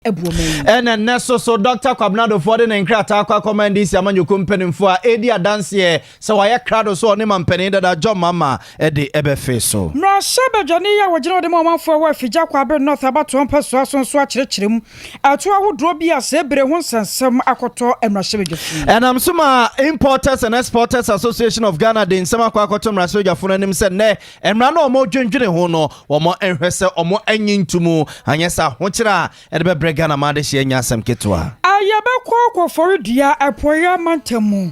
Abu ɔman yi. Ɛna nnɛ so so Dr. Kwabena Duffuor de ne nkrataa akɔ akɔma NDC amanyɔkuo mpanimfoɔ a ɛredi adanseɛ sɛ wayɛ krado so ɔne mampanin dada John Mahama de ɛbɛfe so. Mmarahyɛbadwani yi a wɔgyina ɔde ma ɔmanfoɔ wɔ Afigya Kwabre North abatoɔ mpɛsoa so nso akyerɛkyerɛ mu ɛto ahodoɔ bi a sɛ ebere ho nsɛnsɛm akɔtɔ mmarahyɛbadwafo. Ɛnam so ma Importers and Exporters Association of Ghana de nsɛm akɔ akɔtɔ mmarahyɛbadwafo no anim sɛ nnɛ mmara no a wɔdwendwene ho no, wɔn nhwɛ sɛ wɔn anyi ntomu, anyɛ sɛ ahokyerɛ a ɛde bɛbrɛ Ghana ma adehyeɛ nyɛ asɛm ketewa. Yɛbɛkɔ Kɔfɔredua Apueeɛ mantam mu.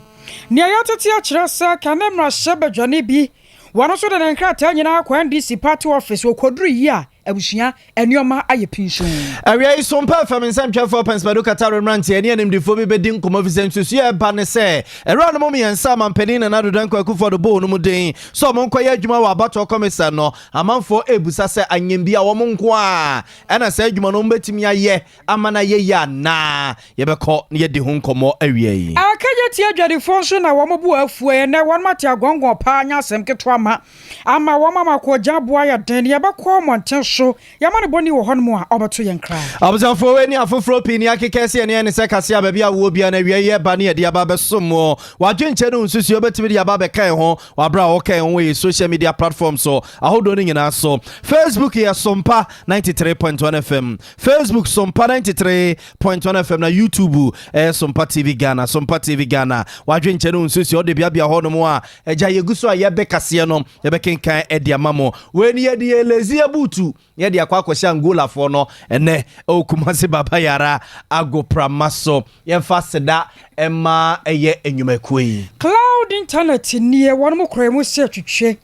Nea yɛatete akyerɛ sɛ kane mmarahyɛbadwani bi, wɔn nso de ne nkrataa nyinaa kɔ NDC party office, wɔkɔduru yi a, abusua nneɛma ayɛ pinhyɛn. Awia yi so mpa fam nsɛmtwerɛfoɔ Pɛnsipadu Kataro mmeranteɛ ne animdifoɔ bi bɛdi nkɔmmɔ fi sɛ nsusuo a ɛba ne sɛ awura no mu mmiɛnsa amampanin Nana Addo Dankwa Akufo-Addo bɔɔ no mu den sɛ ɔmo nkɔyɛ adwuma wɔ abatoɔ kɔmisa no. Amanfoɔ ebusa sɛ anyam bi a wɔn nko a ɛna saa adwuma no wɔn bɛtumi ayɛ ama no ayɛ yie anaa? Yɛbɛkɔ na yɛdi ho nkɔmmɔ awia yi. Akagye tie adwadifoɔ nso na wɔn bo afuo ɛnɛ, wɔn ate agɔngɔn paa nyɛ asɛm ketewa ma ama wɔn ama kɔgya aboa yɛ den. Yɛbɛkɔ mmɔnten so, yɛma no bɔne wɔ hɔnom a ɔbɛto yɛn kra. Abusuafoɔ, wei ne afoforɔ pii ne akeka sɛ ɛne ɛne sɛ kase a baabi a wowɔ bia no awia yi ɛba ne yɛde aba bɛsom wɔ wadwenkyɛ no nsusuo bɛtumi de aba bɛka ho waberɛ a wɔka ho wɔ yɛ social media platform so ahodoɔ no nyinaa so. Facebook yɛ Sompa 93.1 FM, Facebook Sompa 93.1 FM, na YouTube ɛyɛ Sompa TV Ghana, Sompa TV Ghana. Wadwenkyɛ no nsusuo ɔde biabia hɔ nom a agya yɛgu so a yɛbɛ kaseɛ no yɛbɛkenkan ɛde ama mo. Wei ni yɛde yɛ lezi abutu yɛde akɔ akɔhyɛ Angolafoɔ no ɛnɛ ɛwɔ Kumase Baba Yara agoprama so. Yɛmfa seda ɛma ɛyɛ nnwumakuo yi. Cloud Internet nie, wɔn mo kura mu sɛ twitwe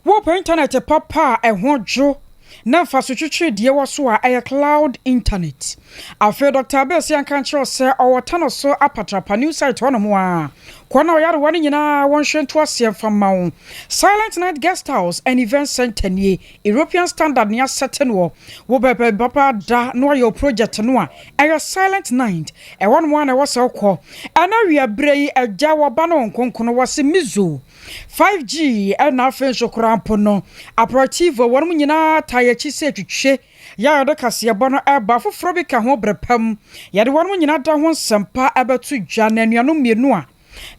wɔpɛ internet papa a ɛho dwo na mfa so twitwi deɛ wɔ so a ɛyɛ Cloud Internet. Afei Dr Abɛɛsi anka nkyerɛw sɛ ɔwɔ tano so apatrapa new site hɔnom a kɔ na ɔyarewa no nyinaa wɔnhwɛ nto aseɛ mfa ma wo. Silent Night Guest House and Event Center nie, European standard ne asɛte no wɔ wo bɛbɛ papa da na ɔyɛ project no a ɛyɛ Silent Night ɛwɔ nom a na ɛwɔ sɛ wokɔ. Ɛna wia berɛ yi agya wɔba no nkonkono wɔ se mizo 5G, ɛna afei nso koraa mpo no aperativo wɔnom nyinaa ta yɛkyi sɛ twitwe yɛ a yɛde kaseɛbɔ no ɛba foforɔ bi ka ho. Berɛ pam yɛde wɔnom nyinaa da ho nsɛmpa ɛbɛto dwa na anuanom mmienu a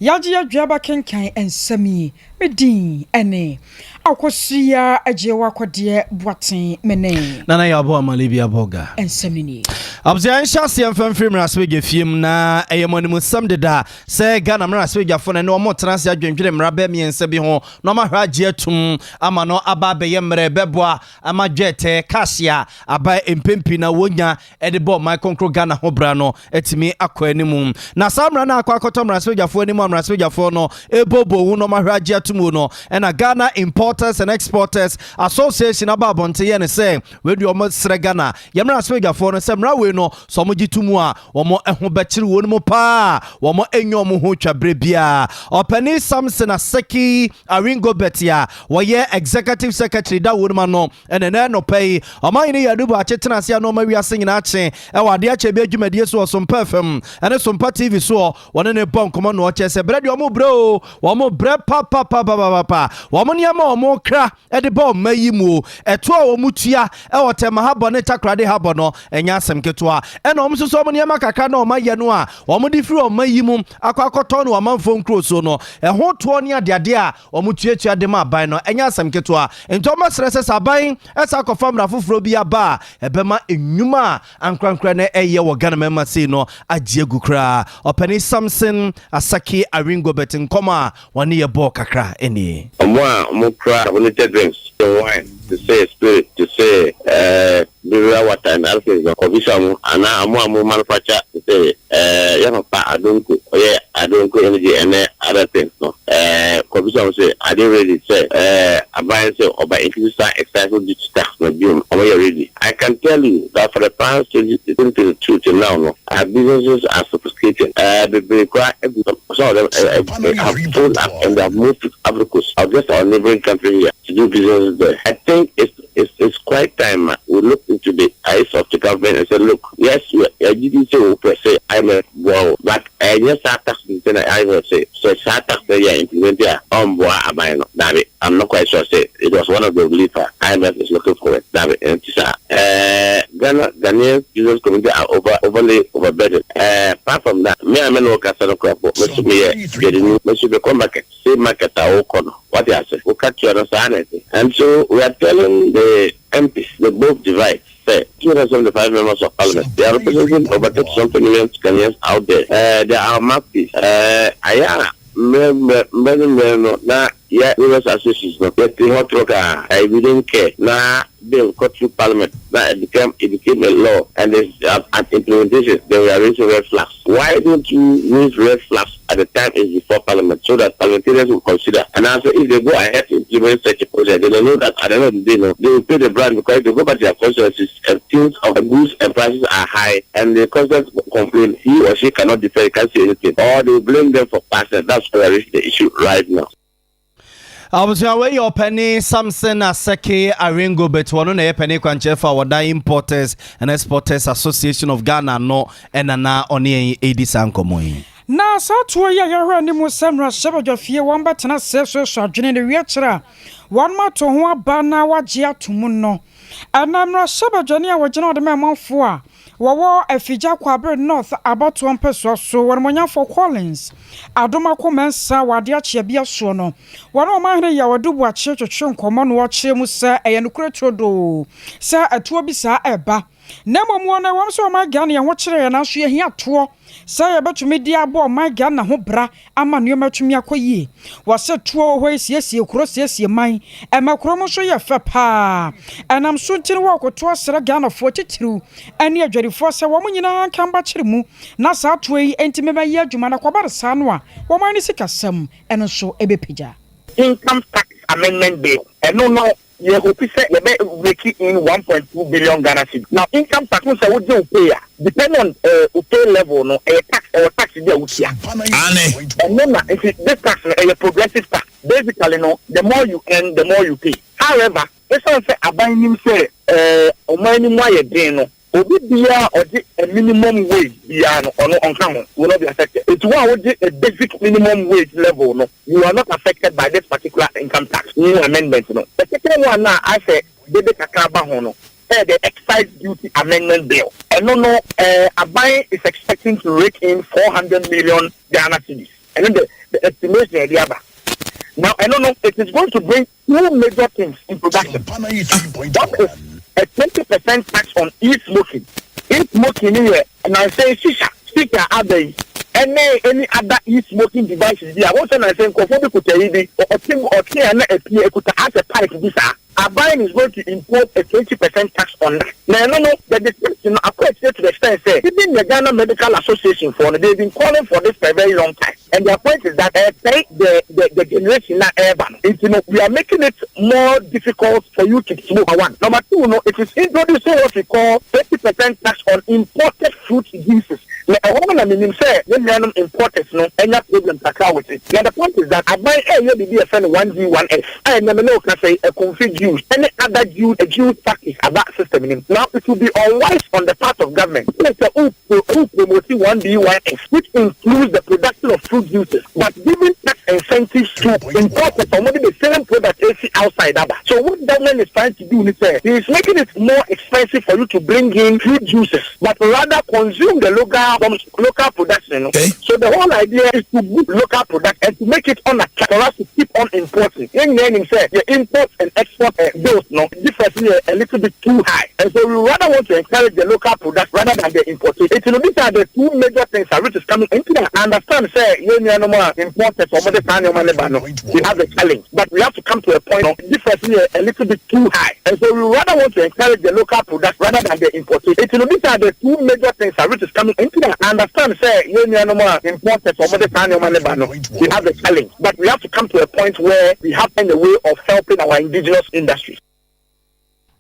yɛagye yɛdua bɛkenkan nsɛm yi. Medin ɛne Akɔsua Agye Wakɔdeɛ Boaten mene. Nana yɛ abɔ amale bi abɔga. Nsɛm no nie. Abusua, nhyɛ aseɛ mfa mfiri mmarahyɛbadwa fiem na ɛyɛ mo animusɛm deda sɛ Ghana mmarahyɛbadwafoɔ no ne ɔmo tena ase adwendwene mmara bɛɛ mmiɛnsa bi ho na ɔmo ahwɛ agye atum ama no aba abɛyɛ mmerɛ bɛboa ama dwɛtɛ cash a aba mpempi na wɔnya ɛde bɔ ɔman kronkron Ghana ho bra no atumi akɔ anim. Na saa mmara no akɔ akɔtɔ mmarahyɛbadwafoɔ anim a mmarahyɛbadwafoɔ no ɛbɔbɔ hu na ɔmo ahwɛ agye atum no, ɛna Ghana Importers and Exporters Association aba abɔnten yɛ ne sɛ wɔadi ɔmo srɛ Ghana yɛ mmarahyɛbadwafoɔ no sɛ mmara wei no sɛ ɔmo gye to mu a, wɔn ho bɛkyere wɔn mu paa, wɔn anya wɔn ho twa berɛ biara. Ɔpanin Samson Asaki Awingobit a wɔyɛ executive secretary da wɔn mu ano, ɛna ɛnɛ nɔpɛ yi ɔman yi yɛ adubu akye ase a na ɔma wiase nyinaa kye ɛwɔ adeɛ akyɛ bi adwumadie so wɔ Sompa FM ɛne Sompa TV soɔ. Wɔne ne bɔ nkɔmmɔ na ɔkyɛ sɛ berɛ deɛ ɔmo brɛ o, wɔn brɛ papapapapapa. Wɔn nneɛma a wɔn kra ɛde bɔ ɔma yi mu o, ɛto a wɔn tua ɛwɔ Tɛma habɔ ne Takoradi habɔ no ɛnyɛ asɛm ketewa. Ɛna wɔn nso so wɔn nneɛma kakra na wɔn ayɛ no a wɔn de firi ɔma yi mu akɔ akɔtɔn no amanfoɔ nkuro so no, ɛho toɔ ne adeade a wɔn tuatua de ma aban no ɛnyɛ asɛm ketewa. Nti wɔn asrɛ sɛ aban ɛsa akɔfa mmara foforɔ bi aba a ɛbɛma nnwuma a ankorankora no ɛyɛ wɔ Ghana mɛma sei no agye agu koraa. Ɔpanin Samson Asaki Awingobit nkɔm a wɔne yɛ bɔɔ kakra ɛnie. Ɔmo a ɔmo kura carbonated drinks, wine te sɛ spirit, te sɛ mineral water and other things, kɔbisa mo anaa ɔmo a mo manufacture te sɛ yɛ papa Adonko, ɔyɛ Adonko Energy ɛnɛ other things no, kɔbisa mo sɛ are they ready sɛ aban sɛ ɔba increase saa excise duty tax na biom, ɔmo yɛ ready? I can tell you that for the past 2022 till now no, our businesses are sophisticated. Bebree koraa egu, some of them have sold up and they have moved to Africa or just our neighboring country here to do business there. I think it's quite time we look into the eyes of the government and say, look, yes, we are GDC will per se IMF well, but Ɛnyɛ saa tax nti na IMF se sɛ saa tax no yɛ implement a ɔmboa aban no. Daabi, I'm not quite sure sɛ it was one of the relief a IMF is looking forward. Daabi, ɛnte saa. Ɛɛ Ghana Ghanaian business community are over overly overburdened. Ɛɛ apart from that, me a me ne wo kasa no koraa mpo, me nso meyɛ dwadini, me nso mekɔ market, same market a wokɔ no, wate ase, wo katua no saa na ɛte. And so we are telling the MPs, the both divides, sɛ 275 members of parliament, they are representing over 30 something million Ghanaians out there. Ɛɛ they are our mouthpiece. Ɛɛ ayɛ a mmerɛ mmerɛ mmerɛ ne mmerɛ no na yɛ various associations no yɛte hɔ toro kaa ɛɛ we don't care na bill kɔ through parliament na it became it became a law and it's at, at implementation then we are raising red flags. Why don't you raise red flags at the time it's before parliament so that parliamentarians will consider and also if they go ahead to implement such a project they know that at the end of the day no they will pay the brand because if they go back to their constituencies and things of goods and prices are high and the constant complain he or she cannot defend he can't say anything or they will blame them for passing that's why we are raising the issue right now. Abusua, wei yɛ ɔpani Samson Aseke Aringo Bet, wɔno na ɛyɛ pani kwankyerɛfo a wɔda Importers and Exporters Association of Ghana no, ɛna na ɔne yɛn ɛdi saa nkɔmmɔ yi. Na saa toɔ yi a yɛhwɛ anim sɛ mmarahyɛbadwafie wɔn bɛtena sɛ soasoa adwene ne wie kyerɛ a wɔn ato ho aba na wagye ato mu no, ɛna mmarahyɛbadwani a wɔgyina ɔde ma ɛmanfoɔ a wɔwɔ Afigya Kwabere North abatoɔ mpɛsoa so, wɔn Collins Adomako Mɛnsa, wɔ adeɛ akyea bi asoɔ no, wɔn a ɔmanhene yɛ wɔde bu akyerɛ twetwe nkɔmmɔ no, wɔkyerɛ mu sɛ ɛyɛ nokorɛ turodoo sɛ ɛtoɔ bi saa ɛba, na mmom wɔn a wɔn nso ɔman Ghana yɛn ho kyerɛ yɛn, nanso yɛhia toɔ sɛ yɛbɛtumi de abɔ ɔman Ghana ho bra ama nneɛma tumi akɔ yie. Wɔsɛ toɔ wɔ hɔ yi siesie kuro, siesie man, ɛma kurom nso yɛ fɛ paa. Ɛnam so nti no, wɔkoto asrɛ Ghanafoɔ titiriw ɛne adwadifoɔ sɛ wɔn nyinaa nka mba kyerɛ mu na saa toɔ yi ntumi bɛyɛ adwuma, na kɔba saa no a, wɔn ani sikasɛm ɛno nso ɛbɛpagya. Income Tax Amendment Bill, ɛno no yɛ hope sɛ yɛbɛ rake in 1.2 billion Ghana cedis. Now, income tax no, sɛ wogye wo pay a, depending on wo pay level no, ɛyɛ tax, ɛwɔ tax bi a wotua. Ɛno na nti this tax no ɛyɛ progressive tax. Basically no, the more you earn, the more you pay. However, esan sɛ aban nim sɛ ɔman no mu ayɛ den no, obi biara ɔgye a minimum wage biara no, ɔno ɔnka ho, will not be affected. Etu wɔn a wogye a basic minimum wage level no, you are not affected by this particular income tax new amendment no. The second one na asɛ dede kakra ba ho no, ɛyɛ the Excise Duty Amendment Bill. Ɛno no, aban is expecting to rake in 400 million Ghana cedis. Ɛno the estimation yɛde aba now, ɛno no, it is going to bring two major things in production. One is a 20% tax on e-smoking. E-smoking ni yɛ nansɛn shisha aba yi ɛne any other e-smoking devices bi a wɔn sɛ nansɛn nkurɔfoɔ bi kuta yi bi, ɔte ɔte a na epie ekuta asɛ pipe bi saa. Aban is going to impose a 20% tax on that. Na ɛno no, the description no akɔ akyire to the extent sɛ even the Ghana Medical Association for no, they been calling for this for a very long time, and their point is that ɛsɛe the generation na ɛɛba no. Nti no, we are making it more difficult for you to smoke, one. Number two no, it is introducing what we call 20% tax on imported fruit juices. Na ɛhɔ no na menim sɛ yɛn nuanom importers no ɛnya problem kakra with it. Na the point is that aban ɛyɛ biribi yɛfrɛ no 1D 1F a ɛnam ne okasa yi, Ekumfi juice ɛne other juice factories aba system nim. Now, it will be unwise on the part of government sɛ o o promote 1D 1F, which includes the production of fruit juices, but giving tax incentives to importers ɔmo de the same product esi outside aba. So what government is trying to do ni sɛ he is making it more expensive for you to bring in fruit juices, but rather consume the local production no. So the whole idea is to boost local product and to make it unattractive for us to keep on importing. Yɛn nyinaa nim sɛ yɛ import and export bills no difference yɛ a little bit too high, and so we rather want to encourage the local product rather than the importation. Eti no, these are the two major things which is coming. Nti na I understand sɛ yɛn nuanom a importers ɔmo de saa nneɛma ne ba no, we have a challenge, but we have to come to a point no difference yɛ a little bit too high, and so we rather want to encourage the local product rather than the importation. Eti no, these are the two major things which is coming. Nti na I understand sɛ yɛn nuanom a importers ɔmo de saa nneɛma ne ba no, we have a challenge, but we have to come to a point where we have find a way of helping our indigenous industry.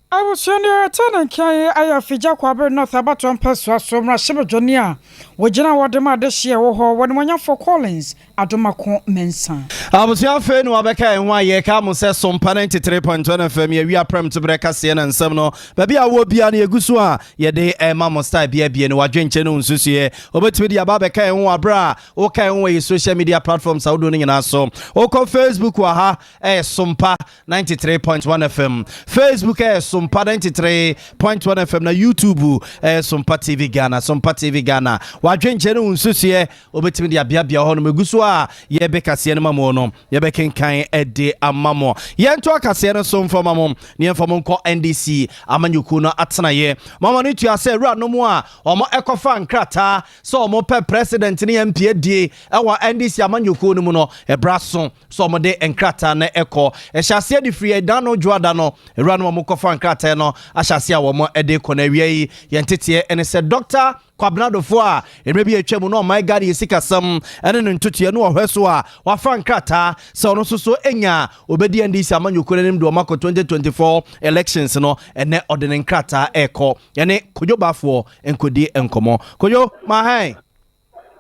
Abusua no ɛte ne nkan ayɛ Afigya Kwabre North abatoɔ mpɛsoa so mmarahyɛbadwani a wɔgyina hɔ de ma adehyeɛ wɔ hɔ, wɔnimonyamfoɔ Collins Adomako Mensah. Abusua, afei na wabɛka yɛn ho a yɛka mo sɛ Sompa 93.1 FM, yɛwia prɛm to berɛ kaseɛ na nsɛm no baabi a wɔ bia no yɛgu so a yɛde ɛma mo style bia bie no wadwenkyɛ no nsusuɛ wobɛtumi de aba abɛka yɛn ho aberɛ a woka yɛn ho wɔ yɛ social media platforms ahodoɔ no nyinaa so. Wokɔ Facebook wɔ ha, ɛyɛ Sompa 93.1 FM. Facebook ɛyɛ Sompa 93.1 FM, na YouTube ɛyɛ Sompa TV Ghana, Sompa TV Ghana. Wadwenkyɛ no nsusuɛ wobɛtumi de abeabea hɔ no. Mɛgu so a yɛbɛkaseɛ no ma mo no, yɛbɛkenkan ɛde ama mo. Yɛnto akaseɛ no so mfama mo ne yɛmfa mo nkɔ NDC amanyɔkuo no atenaeɛ mama no tua sɛ awuranom a ɔmo ɛkɔfa nkrataa sɛ ɔmo pɛ president ne MP adie ɛwɔ NDC amanyɔkuo no mu no, ɛbra so sɛ ɔmo de nkrataa no ɛkɔ. Ɛhyɛ aseɛ de firi ɛdan no dwoada no, awuranom a ɔmo kɔfa nkrataa no ahyɛ aseɛ a wɔn ɛde kɔ no. Awia yi yɛn teteɛ ɛne sɛ Dr Kwabena Duffuor a mmerɛ bi atwa mu na ɔman Ghana yɛ sikasɛm ɛne ne ntotoeɛ no ɔhwɛ so a wafa nkrataa sɛ ɔno nso so anya obɛdi NDC amanyɔkuo no anim de ɔma kɔ 2024 elections no, ɛnɛ ɔde ne nkrataa ɛrekɔ. Yɛne Kodwo Baafoɔ nkɔdi nkɔmmɔ. Kodwo mahan.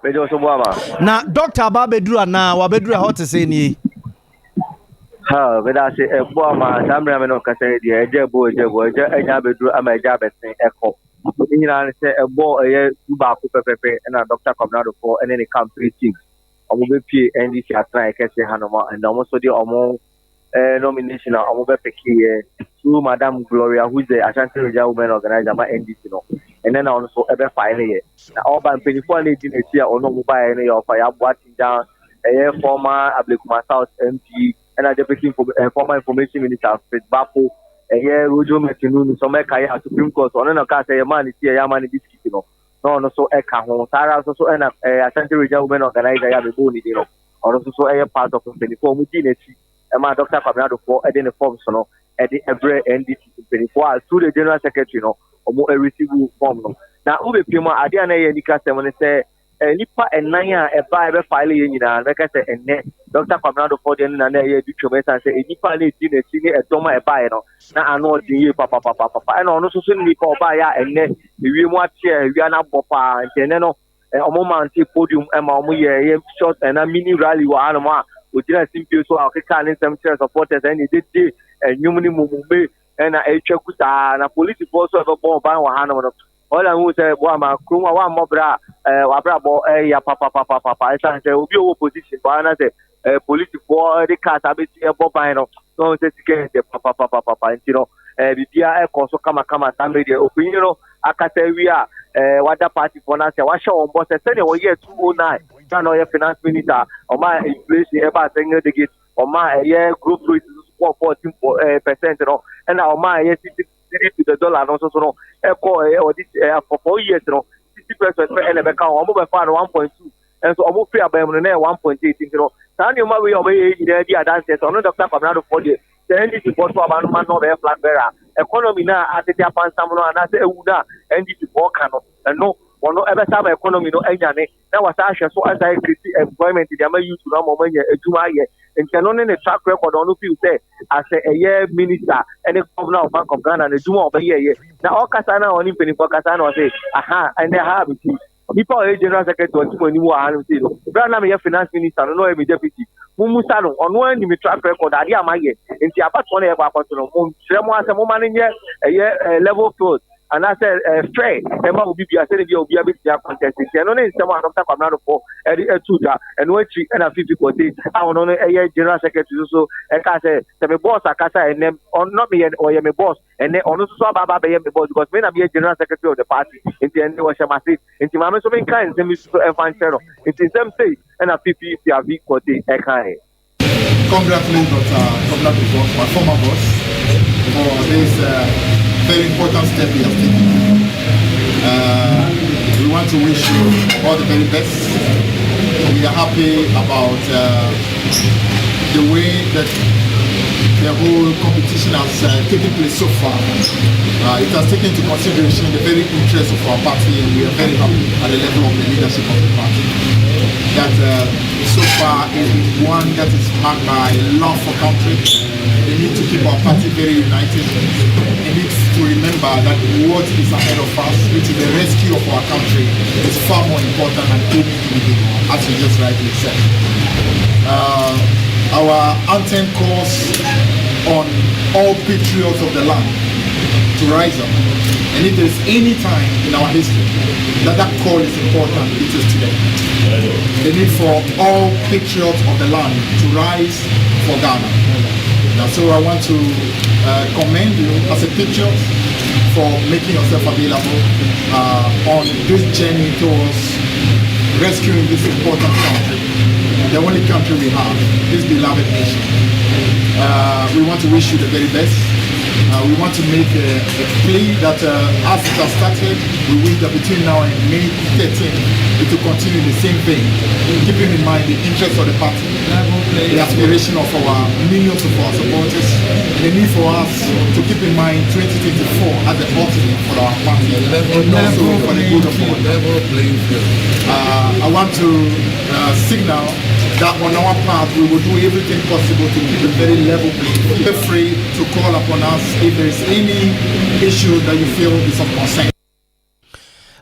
Mɛgye so boama. Na doctor aba abɛduru anaa wabɛduru a hɔ te sɛ nie? Ha, meda ase ɛbo ama saa mmerɛ a me ne ɔkasa yi deɛ, ɛgya ɛbo, ɛgya ɛbo, ɛgya ɛnya abɛduru ama ɛgya abɛsen ɛkɔ. Ne nyinaa ne sɛ ɛbɔ ɛyɛ 11 pɛpɛpɛ ɛna Dr. Kwabena Duffuor ɛne ne campaign team ɔmo bɛpie NDC atena ɛkɛse hanom a ɛna ɔmo nso de ɔmo nomination a ɔmo bɛpeke yɛ through Madam Gloria, who is the Ashanti Regional Women Organizer ma NDC no, ɛnɛ na ɔno nso ɛbɛfae ne yɛ. Na ɔba, mpanyinfoɔ a na edi n'akyi a ɔno ɔmo baeɛ no yɛ ɔfa yɛaboa Tingyan, ɛyɛ former Ablekuma South MP, ɛna deputy former information minister Fritz Baffour, ɛyɛ Rojo Mettle-Nunoo sɛ ɔmɛka yɛ a Supreme Court ɔno na ɔkaa sɛ yɛmaa ne ti ɛyɛ ama ne biscuit no, na ɔno nso ɛka ho. Saa ara nso so ɛna Ashanti Regional Women Organizer yɛ abɛbɔ ne din no, ɔno nso so ɛyɛ part of mpanyinfoɔ a wɔn di n'akyi ɛma Dr. Kwabena Duffuor ɛde ne forms no ɛde ɛbrɛ NDC mpanyinfoɔ a through the general secretary no wɔn ɛreceive form no. Na wobɛpie mu a, adeɛ a na ɛyɛ anika sɛm ne sɛ nipa ɛnan a ɛba a ɛbɛfile yɛ nyinaa, bɛka sɛ ɛnnɛ Dr. Kwabena Duffuor deɛ no na na ɛyɛ adi twam, ɛsiane sɛ nipa a na ɛdi n'akyi ne ɛdɔm a ɛbaeɛ no na ano ɔden yie papapapapa. Ɛna ɔno nso so ne nipa ɔbaeɛ a ɛnnɛ ewiem ate a ewia no abɔ paa, nti ɛnnɛ no ɔmo mount podium ɛma ɔmo yɛ ɛyɛ short ɛna mini rally wɔ hanom a ogyina simpie so a ɔkeka ne nsɛm kyerɛ supporters, ɛna ɛdede ɛnwom ne mumume ɛna ɛtwa gu saa. Na polisifoɔ nso a ɛbɛbɔ ɔban wɔ hanom no, ɔna hu sɛ boama kurom a wammɔ berɛ a wabrabɔ ɛyɛ papapapapa, ɛsiane sɛ obi a ɔwɔ position paa na sɛ polisifoɔ de cars abɛsi ɛbɔ ban no na ɔhu sɛ sika yɛ papapapapa. Nti no biribiara ɛkɔ so kamakama. Saa mmere deɛ ɔpanyin no akasa awie a wada partyfoɔ no ase a wahyɛ wɔn bɔ sɛ sɛdeɛ wɔyɛ 209 na ɔyɛ finance minister, ɔma inflation ɛba single digit, ɔma ɛyɛ growth rate nso kɔ 14 percent no, ɛna ɔma ɛyɛ 60 cedi to the dollar no nso so no ɛkɔ ɛyɛ ɔde for 4 years no 60% pɛ ɛna ɛbɛka ho. Ɔmo bɛfa no 1.2, ɛnso ɔmo firi aban mu no na ɛyɛ 1.8. Nti no saa nneɛma wei a ɔbɛyɛ nyinaa di adanseɛ sɛ ɔno Dr. Kwabena Duffuor deɛ, sɛ NDC foɔ so aba no ma no ɔbɛyɛ flag bearer, economy na atete apansam no anaasɛ ewu na NDC foɔ ka no, ɛno wɔn ɛbɛsa ama economy no anyane na wasa ahwɛ so asa create employment de ama youth no ama wɔn anya adwuma ayɛ. Nti ɛno ne ne track record. Ɔno feel sɛ asɛ ɛyɛ minister ɛne governor of Bank of Ghana na adwuma a ɔbɛyɛ yɛ. Na ɔkasa na ɔne mpanimfoɔ kasa na ɔsɛ aha ɛnɛ ha abɛti nipa a ɔyɛ general secretary ɔte mo anim wɔ ha no sei no, bere a na meyɛ finance minister no na ɔyɛ me deputy. Mummusa no, ɔno anim track record adeɛ a mayɛ. Nti abatoɔ no yɛkɔ akɔto no, mo kyerɛ mo asɛ moma no nyɛ ɛyɛ level field anaasɛ fair ɛma obi bia sɛde bia obiara bɛtumi acontest. Nti ɛno ne nsɛm a Dr. Kwabena Duffuor ɛde ɛtu dwa. Ɛno akyi ɛna Fifi Kwetey a ɔno no ɛyɛ general secretary nso ɛka sɛ sɛ me boss akasa ɛnɛ, ɔno meyɛ ɔyɛ me boss, ɛnɛ ɔno nso so aba aba abɛyɛ me boss because me na meyɛ general secretary of the party. Nti ɛnɛ wɔhyɛ m'ase, nti maame nso menka nsɛm yi so ɛmfa nkyerɛ no. Nti nsɛm sei ɛna Fifi Fiavi Kwetey ɛkaeɛ. Congratulate Dr. Kwabena Duffuor, my former boss, for this very important step he has taken. We want to wish you all the very best. We are happy about the way that the whole competition has taken place so far. It has taken into consideration the very interests of our party, and we are very happy at the level of the leadership of the party that so far it's been one that is marked by love for country. The need to keep our party very united. The need to remember that what is ahead of us, which is the rescue of our country, is far more important than any individual, as you just rightly said. Our anthem calls on all patriots of the land to rise up. And if there's any time in our history that that call is important, it is today. The need for all patriots of the land to rise for Ghana. Now, so I want to commend you as a patriot for making yourself available on this journey towards rescuing this important country, the only country we have, this beloved nation. We want to wish you the very best. We want to make a plea that as it has started, we wish that between now and May 13, it will continue in the same vein, keeping in mind the interests of the party, the aspiration of our millions of our supporters, and the need for us to keep in mind 2024 as the ultimate for our party, and also for the good of our I want to signal that on our part we will do everything possible to keep a very level playing field. Feel free to call upon us if there is any issue that you feel is of concern.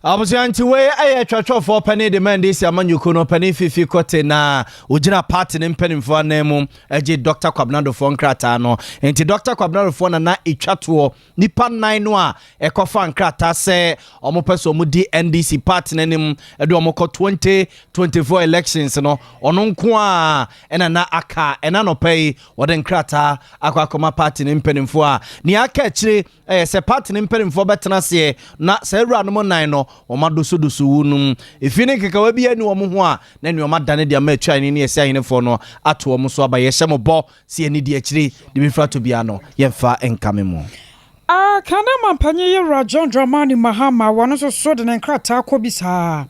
Abusua, nti wei ɛyɛ twatwafoɔ panin de ma NDC amanyɔkuo no panin Fiifi Kwetey na ogyina party ne mpanimfoɔ anan mu agye Dr Kwabena Duffuor nkrataa no. Nti Dr Kwabena Duffuor nana etwa toɔ nipa nan no a ɛkɔfa nkrataa sɛ ɔmo pɛ sɛ ɔmo di NDC party n'anim ɛde ɔmo kɔ 2024 elections no, ɔno nko a ɛna na aka. Ɛna nɔpɛ yi wɔde nkrataa akɔ akɔma party ne mpanimfoɔ a nea aka akyire ɛyɛ sɛ party ne mpanimfoɔ bɛtena aseɛ na saa awura no mu nan no wɔn adosodoso wu nom efi ne nkekawa bi ani wɔn ho a na nneɛma dane de ama atwa ne ne yɛsɛ ahenefoɔ no ato wɔn so aba. Yɛhyɛ mo bɔ si ani di akyire de bi fira to bia no yɛmfa nkame mu. Kane mampanyin yɛwura John Dramani Mahama wɔno nso so de ne nkrataa kɔ bi saa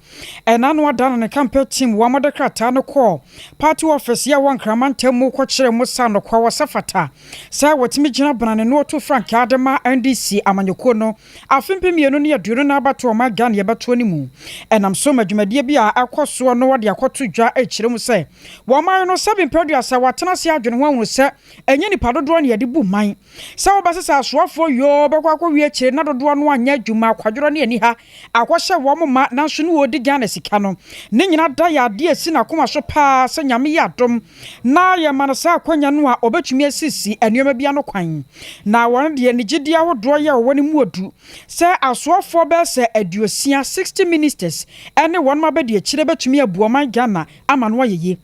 ɛna no ada no ne campaign team wɔn de krataa no kɔɔ party office yɛ wɔ Nkrama ntam mu kɔkyerɛ mu sa nokwa wɔ sɛ fata sɛ wɔtumi gyina bena ne no ɔto frankaa de ma NDC amanyɔkuo no afe 2024 no abato ɔma Ghana yɛbɛtoɔ no mu. Ɛnam so ma dwumadie bi a ɛkɔ soɔ no wɔde akɔto dwa akyerɛ mu sɛ wɔn man no sɛbi mpɛduasa wɔatena ase adwene ho ahunu sɛ ɛnyɛ nipa dodoɔ ne yɛde bu man sɛ wɔbɛsesa asoafoɔ yoo bɛkɔ akɔwie akyire na dodoɔ no anyɛ adwuma akwadworɔ ne ani ha akɔhyɛ wɔn ma, nanso ne wɔdi Ghana sika no ne nyina da yɛ adeɛ asi n'akoma so paa sɛ Nyame yɛ adom na yɛma no saa akwanya no a ɔbɛtumi asisi nneɛma bi ano kwan. Na wɔn deɛ ne gyidie ahodoɔ yɛ ɔwɔ no mu odu sɛ asoafoɔ bɛyɛ sɛ 60, 60 ministers, ɛne wɔn ma bɛdi akyire bɛtumi abu ɔman Ghana ama no ayɛ yie.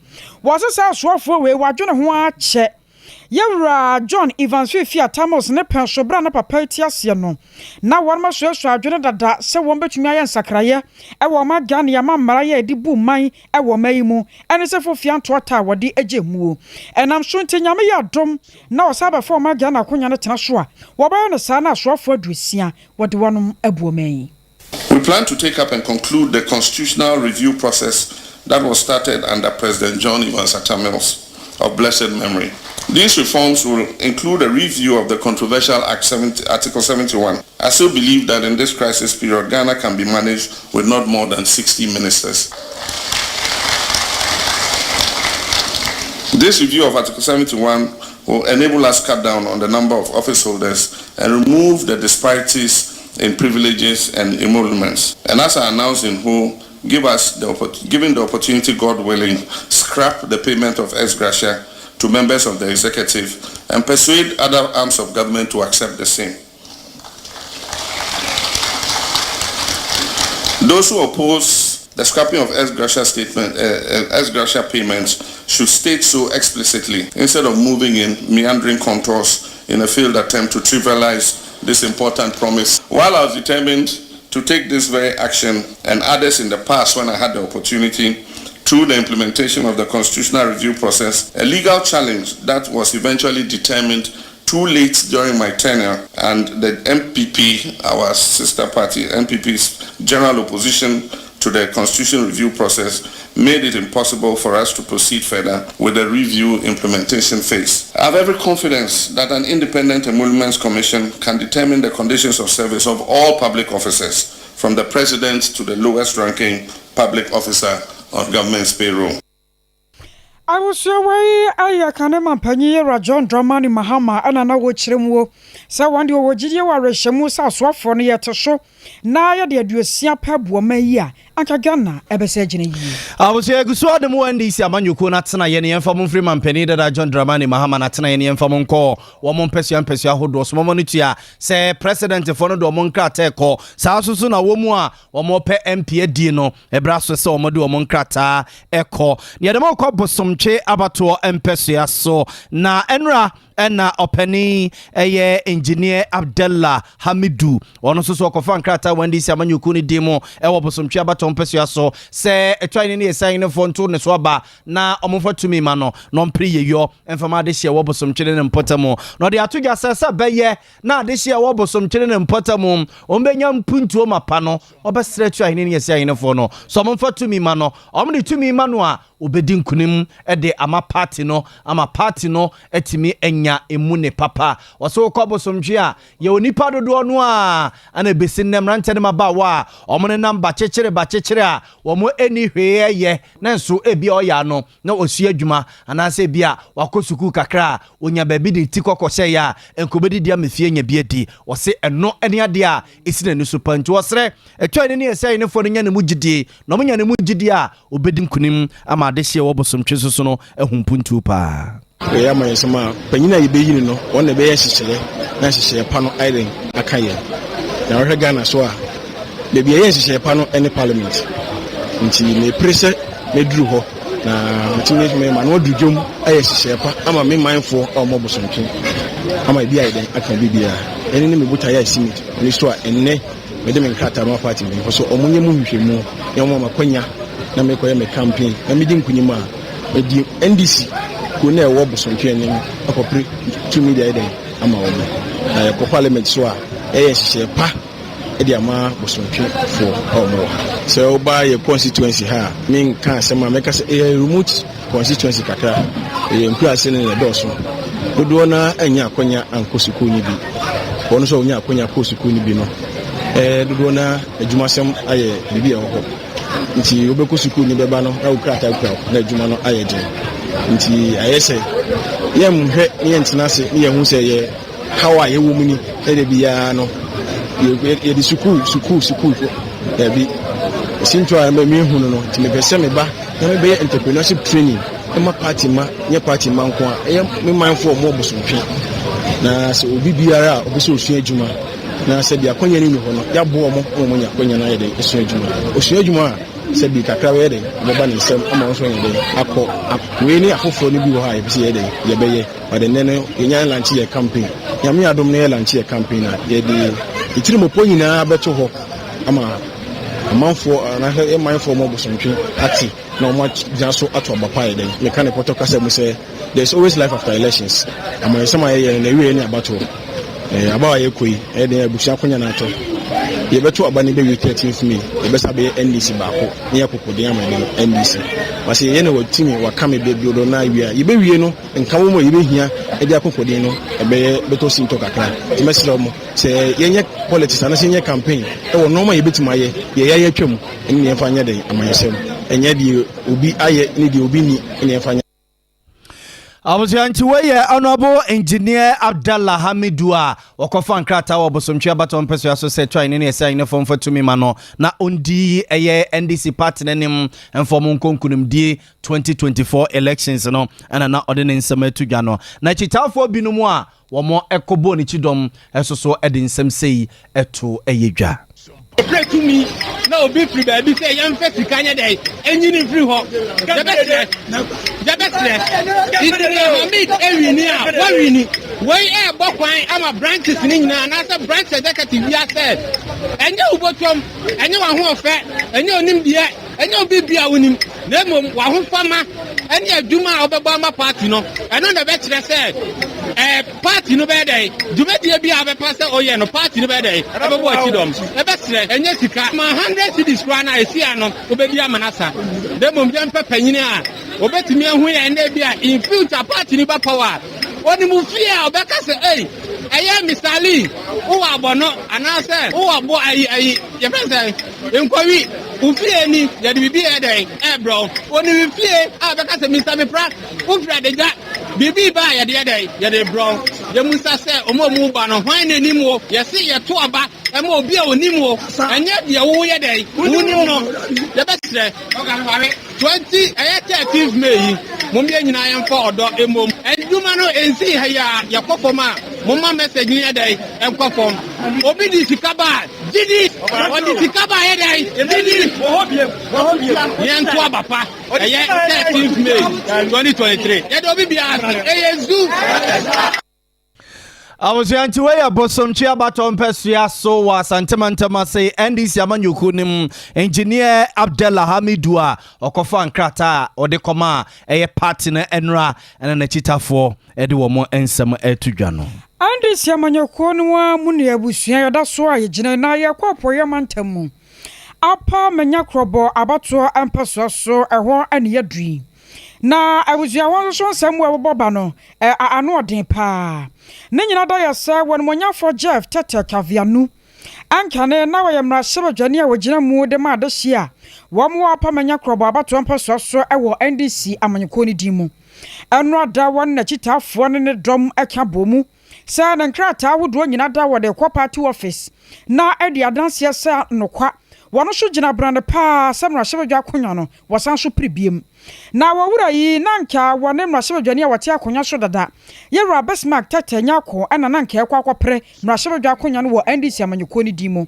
Wɔse sɛ asoafoɔ wei wadwene ho akyɛ. Yɛwura John Evans Fiifi Atta Mills ne pɛn so berɛ a ne papa yi te aseɛ no na wɔn asuasua adwene dada sɛ wɔn bɛtumi ayɛ nsakraeɛ ɛwɔ ɔma Ghana ama mmara yɛ ɛde bu man ɛwɔ ɔma yi mu ɛne sɛ fofia ntoata a wɔde agye muo. Ɛnam so nti Nyame yɛ adom na ɔsa bɛfa ɔma Ghana akonnwa no tena so a, wɔbɛyɛ no saa na asoafoɔ 60 wɔde wɔnom abu ɔma yi. We plan to take up and conclude the constitutional review process that was started under President John Evans Atta Mills of blessed memory. These reforms will include a review of the controversial Act 70, Article 71. I still believe that in this crisis period, Ghana can be managed with not more than 60 ministers. This review of Article 71 will enable us cut down on the number of office holders and remove the disparities in privileges and emoluments. And as I announced in Ho, given the opportunity, God willing, scrap the payment of ex gratia to members of the executive and persuade other arms of government to accept the same. Those who oppose the scrapping of ex gratia statement, ex gratia payments should state so explicitly instead of moving in meandering contours in a failed attempt to trivialize this important promise. While I was determined to take this very action and others in the past when I had the opportunity through the implementation of the constitutional review process, a legal challenge that was eventually determined too late during my tenure, and the NPP, our sister party, NPP's general opposition to the constitution review process made it impossible for us to proceed further with the review implementation phase. I have every confidence that an independent emoluments commission can determine the conditions of service of all public officers, from the president to the lowest ranking public officer on government's payroll. Abusua wei yɛ kane mampanyin Yewura John Dramani Mahama na na wɔkyerɛ mu o sɛ wɔn deɛ wɔwɔ gyidie wɔ awerɛhyɛmu sɛ asoafoɔ no yɛte so na yɛde aduosia pɛ bu ɔman yi a anka Ghana ɛbɛsɛ agyina yie. Abusua yɛgu so ara de mo NDC amanyɔkuo no atenaeɛ no yɛmfa mo mfiri mampanin dada John Dramani Mahama no atenaeɛ no yɛmfa mo nkɔ wɔn mpɛsua mpɛsua ahodoɔ so mɔmɔ no tua sɛ presidentfoɔ no de wɔn nkrataa kɔ saa nso so na wɔn mu a wɔpɛ MP adie no Ɛberɛ aso sɛ wɔde wɔn nkrataa kɔ. Na yɛde mo rekɔ Bosomtwe abatoɔ mpɛsoa so. Na ɛnora ɛna ɔpanin ɛyɛ Engineer Abdallah Hamidu, ɔno nso so ɔkɔfa nkrataa wɔ NDC amanyɔkuo no din mu ɛwɔ Bosomtwe abatoɔ mpɛsoa so sɛ ɛtɔ ne yɛsan foɔ nto ne so aba na wɔmfa tumi ma no na ɔmpere yeyɔ mfa ma adehyeɛ wɔ Bosomtwe ne ne mpɔtam. Na ɔde ato dwa sɛ sɛ bɛyɛ na adehyeɛ wɔ Bosomtwe ne ne mpɔtam wɔbɛnya mpuntuo mapa no, Ɔbɛsrɛ atua ahene ne asi ahenefoɔ no sɛ wɔmfa tumi ma no. Wɔde tumi ma no a, ɔbɛdi nkunim de ama party no ama party no atumi anya emu ne papa. Ɔsɛ wokɔ Bosomtwe a, yɛwɔ nnipa dodoɔ no a ana ɛbɛsi nnɛ mmeranteɛ ne mmabaawa a wɔnenam bakyekyere bakyekyere a wɔn nni hwee yɛ nanso ebia ɔyɛ ano na ɔsua adwuma anaasɛ ebia wakɔ sukuu kakra a ɔnya baabi de ne ti kɔ kɔhyɛeɛ a nka ɔbɛdidi ama fie anya bi adi. Ɔse ɛno ne adeɛ a ɛsi n'ani so pa nti ɔsrɛ Atwaeni ne Asiahenefoɔ no nya ne mu gyidie na wɔnya ne mu gyidie a ɔbɛdi nkonim ama adehyeɛ wɔ bosomtwe so so no ahu mpuntuo paa. Ɛyɛ amanyɔsɛm a panyin a yɛbɛyi no no, ɔno na ɛbɛyɛ nhyehyɛeɛ na nhyehyɛeɛ pa no ayɛ dɛn aka yɛn. Na wohwɛ Ghana so a, baabi a ɛyɛ nhyehyɛeɛ pa no ne parliament. Nti mepere sɛ mɛduru hɔ na metumi de ma no aduru dwom ayɛ nhyehyɛeɛ pa ama me manfoɔ a wɔwɔ Bosomtwe ama ebi ayɛ dɛn aka biribiara. Ɛno ne me botaeɛ a ɛsi me ani so a ɛnnɛ mede me nkrataa ma party mpanyinfoɔ sɛ wɔnyɛ mu nhwehwɛmu na wɔma m'akwanya na mekɔyɛ me campaign na medi nkunim a mede NDC kuo no a ɛwɔ Bosomtwe anim akɔpere tumi de ayɛ dɛn ama wɔn. Na yɛkɔ parliament so a yɛyɛ nhyehyɛeɛ pa de ama Bosomtwefoɔ a wɔwɔ ha. Sɛ woba yɛ constituency ha a, menka asɛm a mɛka sɛ ɛyɛ remote constituency kakra, ɛyɛ nkuraase no na ɛdɔɔso. Dodoɔ no ara annya akwanya ankɔ sukuu no bi. Wɔn nso a wɔnya akwanya kɔɔ sukuu no bi no, ɛɛ dodoɔ no ara adwumasɛm ayɛ biribi a ɛwɔ hɔ. Nti wobɛkɔ sukuu no bɛba no na wo krataa kura wo na adwuma no ayɛ den. Nti ayɛ sɛ yɛnhwɛ ne yɛntena ase ne yɛhu sɛ yɛ haw a yɛwɔ mu ni na da biara no yɛde sukuu sukuu sukuu daabi. Sintɔ a mehu no no nti mepɛ sɛ meba na mebɛyɛ entrepreneurship training ma party ma nyɛ party ma nko a ɛyɛ me manfoɔ ɔmo ɔbosomtwe na sɛ obi biara a ɔpɛ sɛ osua adwuma na sɛ bi akɔnya no ni hɔ no yɛaboa ɔmo ma ɔmo anya akɔnya no ayɛ dɛn asua adwuma osua adwuma a sɛ bi kakra bɛyɛ dɛn ɔbɛba ne nsam ama ɔno nso ayɛ dɛn akɔ wei ne afoforɔ no bi wɔ hɔ a yɛpɛ sɛ yɛyɛ dɛn yɛbɛyɛ but ɛnnɛ no yɛnya lanche yɛ campaign Nyame adom no yɛ lanche yɛ campaign a yɛde yɛtirimɔpɔ nyinaa bɛto hɔ ama amanfoɔ anaasɛ yɛ manfoɔ ma Bosomtwe ate na wɔn agyina so ato aba pa ayɛ dɛn. Meka ne pɔtɔ kasa mu sɛ there is always life after elections. Amanyɔsɛm a yɛyɛ no n'awieɛ ne abatoɔ. Ɛɛ aba a yɛkɔ yi ɛyɛ dɛn abusua akonya no atɔ. Yɛbɛto aba no bɛwie 13th May yɛbɛsa bɛyɛ NDC baako ne yɛakoko den ama dɛn NDC. Ba sɛ yɛyɛ no watimi waka me bɛ dodo no awie a yɛbɛwie no nka wɔ mu a yɛbɛhia de akoko den no ɛbɛyɛ bɛtɔ sintɔ kakra. Nti mɛsrɛ mo Sɛ yɛnyɛ politics anaasɛ yɛnyɛ campaign wɔ nnoɔma a yɛbɛtumi ayɛ, deɛ yɛayɛ atwam ne deɛ yɛmfa nyɛ dɛn amanyɔsɛm, ɛnyɛ deɛ obi ayɛ ne deɛ obi nni ne yɛmfa nyɛ. Abusua nti wei yɛ Honourable Engineer Abdallah Hamidu a wɔkɔfa nkrataa wɔ Bosomtwe abatoɔ mpɛsoa so sɛ Twae ne ne ɛsɛ ahenefoɔ mfa tumi ma no na ɔndi ɛyɛ NDC party no anim mfa wɔn nkɔ nkunimdie 2024 elections no ɛna na ɔde ne nsɛm ato dwa no. Na akyitaafoɔ binom a Wɔkɔbɔɔ ne kyidɔm nso so de nsɛm sei too yɛ dwa. Ɔpɛ tumi na obi firi baabi sɛ yɛmfa sika nyɛ dɛn ɛnyi no mfiri hɔ. Yɛbɛsrɛ, yɛbɛsrɛ. Nti sɛ Hamid ɛwini a, wawini. Wei ɛɛbɔ kwan ama branches no nyinaa anaasɛ branch executive biara sɛ ɛnyɛ wo bɔtɔm, ɛnyɛ w'ahoɔfɛ, ɛnyɛ wo nimdeɛ, Ɛnyɛ obi bi a wonim, na mmom w'ahofama ne adwuma a wobɛbɔ ama party no, ɛno na ɛbɛkyerɛ sɛ ɛɛ party no bɛyɛ dɛn, dwumadie bi a wobɛpa sɛ oyɛ no, party no bɛyɛ dɛn, ɛbɛbɔ akyi dɔm. Ɛbɛsrɛ, ɛnyɛ sika. Ma 100 cedis koraa no a, ɛsi ano, wobɛdi ama no asa. Na mmom yɛmpɛ panyini a obɛtumi ahu yɛn na ebi a in future party no ba power a, onim wo fie a ɔbɛka sɛ ei, Ɛyɛ Mister Lee, wowɔ abɔnɔ anaasɛ wowɔ bo ayi ayi, yɛfrɛ no sɛn? Nkɔwi, wo fie ni, yɛde biribi yɛ dɛn ɛrebrɛ wo. Onim fie a bɛka sɛ Mister Mepra, wofiri Adagya, biribi reba a yɛde yɛ dɛn? Yɛde rebrɛ wo. Yɛmmisa sɛ wɔn a wɔreba no, hwan na ɛnim wo? Yɛse yɛto aba ma obi a ɔnim wo, ɛnyɛ deɛ woyɛ dɛn? Wonim no. Yɛbɛsrɛ. 20 ɛyɛ 13th May yi, mom yɛn nyinaa yɛmfa ɔdɔ mmom. Adwuma no ɛnsii ha yi ara, yɛkɔ fam a, momma message no yɛ dɛn? Ɛnkɔ fam. Obi de sika ba a, gye di. Ɔde sika ba a, yɛ dɛn? Gye di. Yɛnto aba pa. Ɛyɛ 13th May 2023. Yɛda obi biara ase. Ɛyɛ zu. Abusua nti wei yɛ Bosomtwe abatɔ mpɛsoa so wɔ Asante mantam ase NDC amanyɔkuo no mu Engineer Abdallah Hamidu a ɔkɔfa nkrataa a ɔde kɔma a ɛyɛ party no ɛnora ɛna n'akyitafoɔ ɛde wɔn nsɛm ɛto dwa no. NDC amanyɔkuo no ara mu ne abusua yɛda so a yɛgyina na yɛkɔ apueɛ mantam mu Apa Manya Korɔbɔ abatoɔ mpɛsoa so ɛhɔ ne yɛaduru yi. Na abusua hɔ nso so nsɛm a ɛbobɔ ba no, ɛ, ano ɔden paa. Ne nyina da yɛ sɛ wɔnimonyamfoɔ Jeff Tetteh Kavianu, ɛnkane na ɔyɛ mmarahyɛbadwani a ɔgyina mu de ma adehyeɛ a wɔn wɔ Apam Anya Korɔbɔ abatoɔ mpɛsoa so wɔ NDC amanyɔkuo no din mu. Ɛno ada wɔne n'akyitaafoɔ ne ne dɔm ka bɔɔ mu sɛ ne nkrataa ahodoɔ nyina da wɔde rekɔ party office na adi adanseɛ sɛ nokwa wɔn nso gyina brane paa sɛ mmarahyɛbadwa akonwa no wɔsan so pere biom. Na wɔ wura yi na anka wɔne mmarahyɛbadwani a wɔte akonwa so dada Yɛwura Bismarck Tetteh Nyarko na na anka ɛrekɔ akɔpere mmarahyɛbadwa akonwa no wɔ NDC amanyɔkuo no din mu.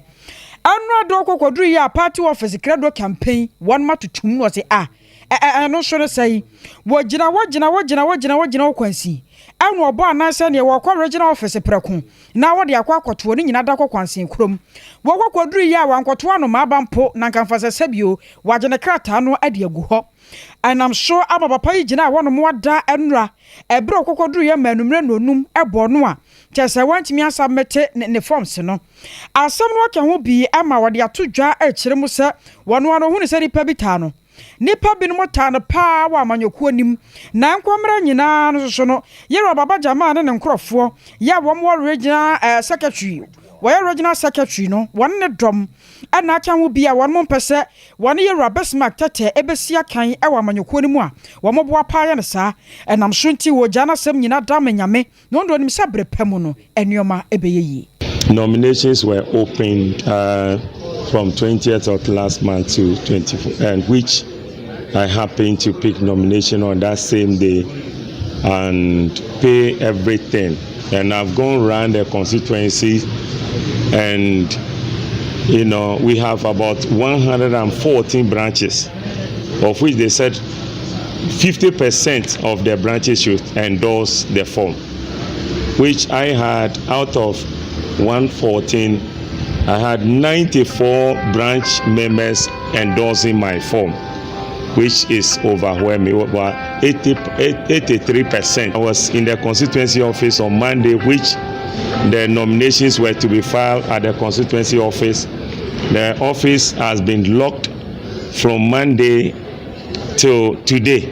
Ɛno ade ɔkɔkɔduru yi a party office krado campaign wɔn ma totom na ɔse ah ɛ ɛ ɛno nso ne sɛe. Wɔgyina hɔ gyina hɔ gyina hɔ gyina hɔ gyina hɔ kwansin ɛna ɔbɔ anan sɛ neɛ wɔrekɔ regional office prɛko na wɔde akɔ akɔtoɔ ne nyina da kɔ kwansin kurom. Wɔkɔ kɔduru yi a wankɔto anomaa ba mpo na anka mfasɛsɛ bio wagye ne krataa no de agu hɔ. Ɛnam so ama papa yi gyinaa hɔnom ada nnora ɛberɛ a ɔkɔ kɔduruiɛ ma anummerɛ nnɔnum bɔɔ no a kyerɛ sɛ wantumi ansubmite ne forms no. Asɛm no aka ho bi ma wɔde ato dwa rekyerɛ mu sɛ wɔno ara ɔhunu sɛ nnipa bi taa no. Nnipa binom taa no paa wɔ amanyɔkuo no mu, na nkɔmmrɛ nyinaa no nso no, Yerah Baba Jamal ne ne nkorɔfoɔ yɛ a wɔn wɔ Regional Secretary, wɔyɛ Regional Secretary no, wɔne ne dɔm na aka ho bi a wɔn mpɛ sɛ wɔne Yerah Bismarck Tetteh bɛsi akan wɔ amanyɔkuo no mu a wɔn boa paa yɛ no saa. Ɛnam so nti wɔgyaa n'asɛm nyina da ma Nyame, na ɔno deɛ ɔnim sɛ berɛ pa mu no nneɛma bɛyɛ yie. Nominations were opened from 20th of last month to 24 and which I happened to pick nomination on that same day and pay everything. And I've gone round the constituency and you know we have about 114 branches of which they said 50% of the branches should endorse the form, which I had out of 114, I had 94 branch members endorsing my form, which is overwhelming, about 80, 83%. I was in the constituency office on Monday, which the nominations were to be filed at the constituency office. The office has been locked from Monday till today.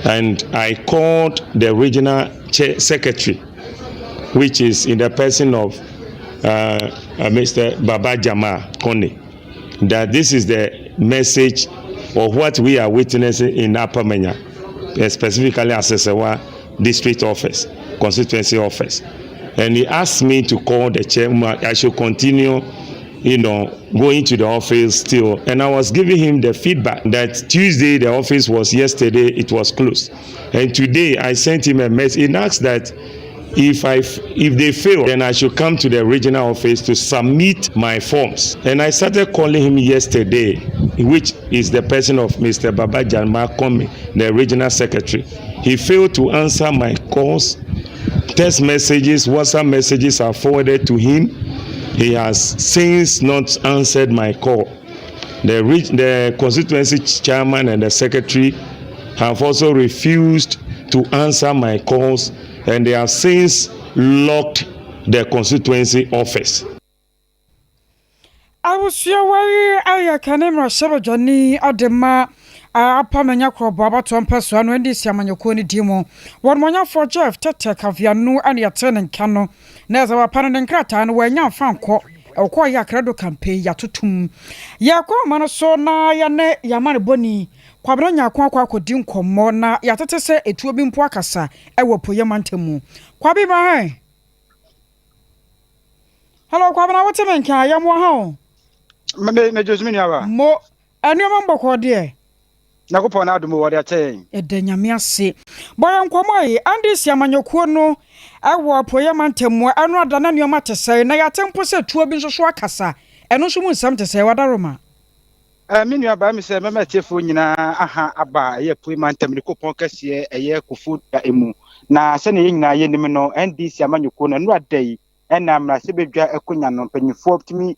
And I called the regional secretary, which is in the person of Mr. Baba Jamal Kone, that this is the message of what we are witnessing in Upper Manya, specifically Asesewa District Office, Constituency Office. And he asked me to call the chairman, I should continue, you know, going to the office still. And I was giving him the feedback that Tuesday the office was yesterday, it was closed. And today I sent him a message. He asked that if I if they fail, then I should come to the regional office to submit my forms. And I started calling him yesterday, which is the person of Mr. Baba Janma Komi, the regional secretary. He failed to answer my calls. Text messages, WhatsApp messages are forwarded to him. He has since not answered my call. The, the constituency chairman and the secretary have also refused to answer my calls and they have since locked the constituency office. Abusua wei yɛ kane mmarahyɛbadwani de ma Apa Manya Korɔbɔ abatoɔ mpɛsoa no NDC amanyɔkuo no di mu. Wɔnmɔnyafoɔ Jeff Tetteh Kavianu na yɛtee ne nka no. Na ɛsɛ papa no ne nkrataa no wannya amfa ankɔ. Ɔkɔɔ yɛ akrado campaign yɛatotom. Yɛkɔ ahoma no so na yɛne yɛn amanebɔni Kwabena Nyarko akɔ akɔdi nkɔmmɔ na yɛatete sɛ etuo bi mpo akasa wɔ Apueeɛ mantam mu. Kwabi ma hɛn. Hello Kwabena wote me nka a yɛmmoa ha o. Me me Josephine aba. Mo nneɛma mbɔkɔɔ deɛ. Nyankopɔn n'adom o, ɔde akyɛ yɛn. Yɛda Nyame ase. Bɔ yɛn nkɔmmɔ yi, NDC amanyɔkuo no wɔ Apueeɛ mantam mu, ɛno ada na nneɛma te sɛn? Na yɛate mpo sɛ tuo bi nso so akasa, ɛno nso mu nsɛm te sɛn? Wadaroma. Eh, me nua baa mi sɛ mɛma atiefoɔ nyinaa aha aba a ɛyɛ Apueeɛ mantam ne kuropɔn kɛseɛ ɛyɛ Koforidua mu. Na sɛnea yɛn nyinaa yɛnim no, NDC amanyɔkuo no, ɛno ada yi, ɛna mmarahyɛbadwa akonya no mpanyinfoɔ tumi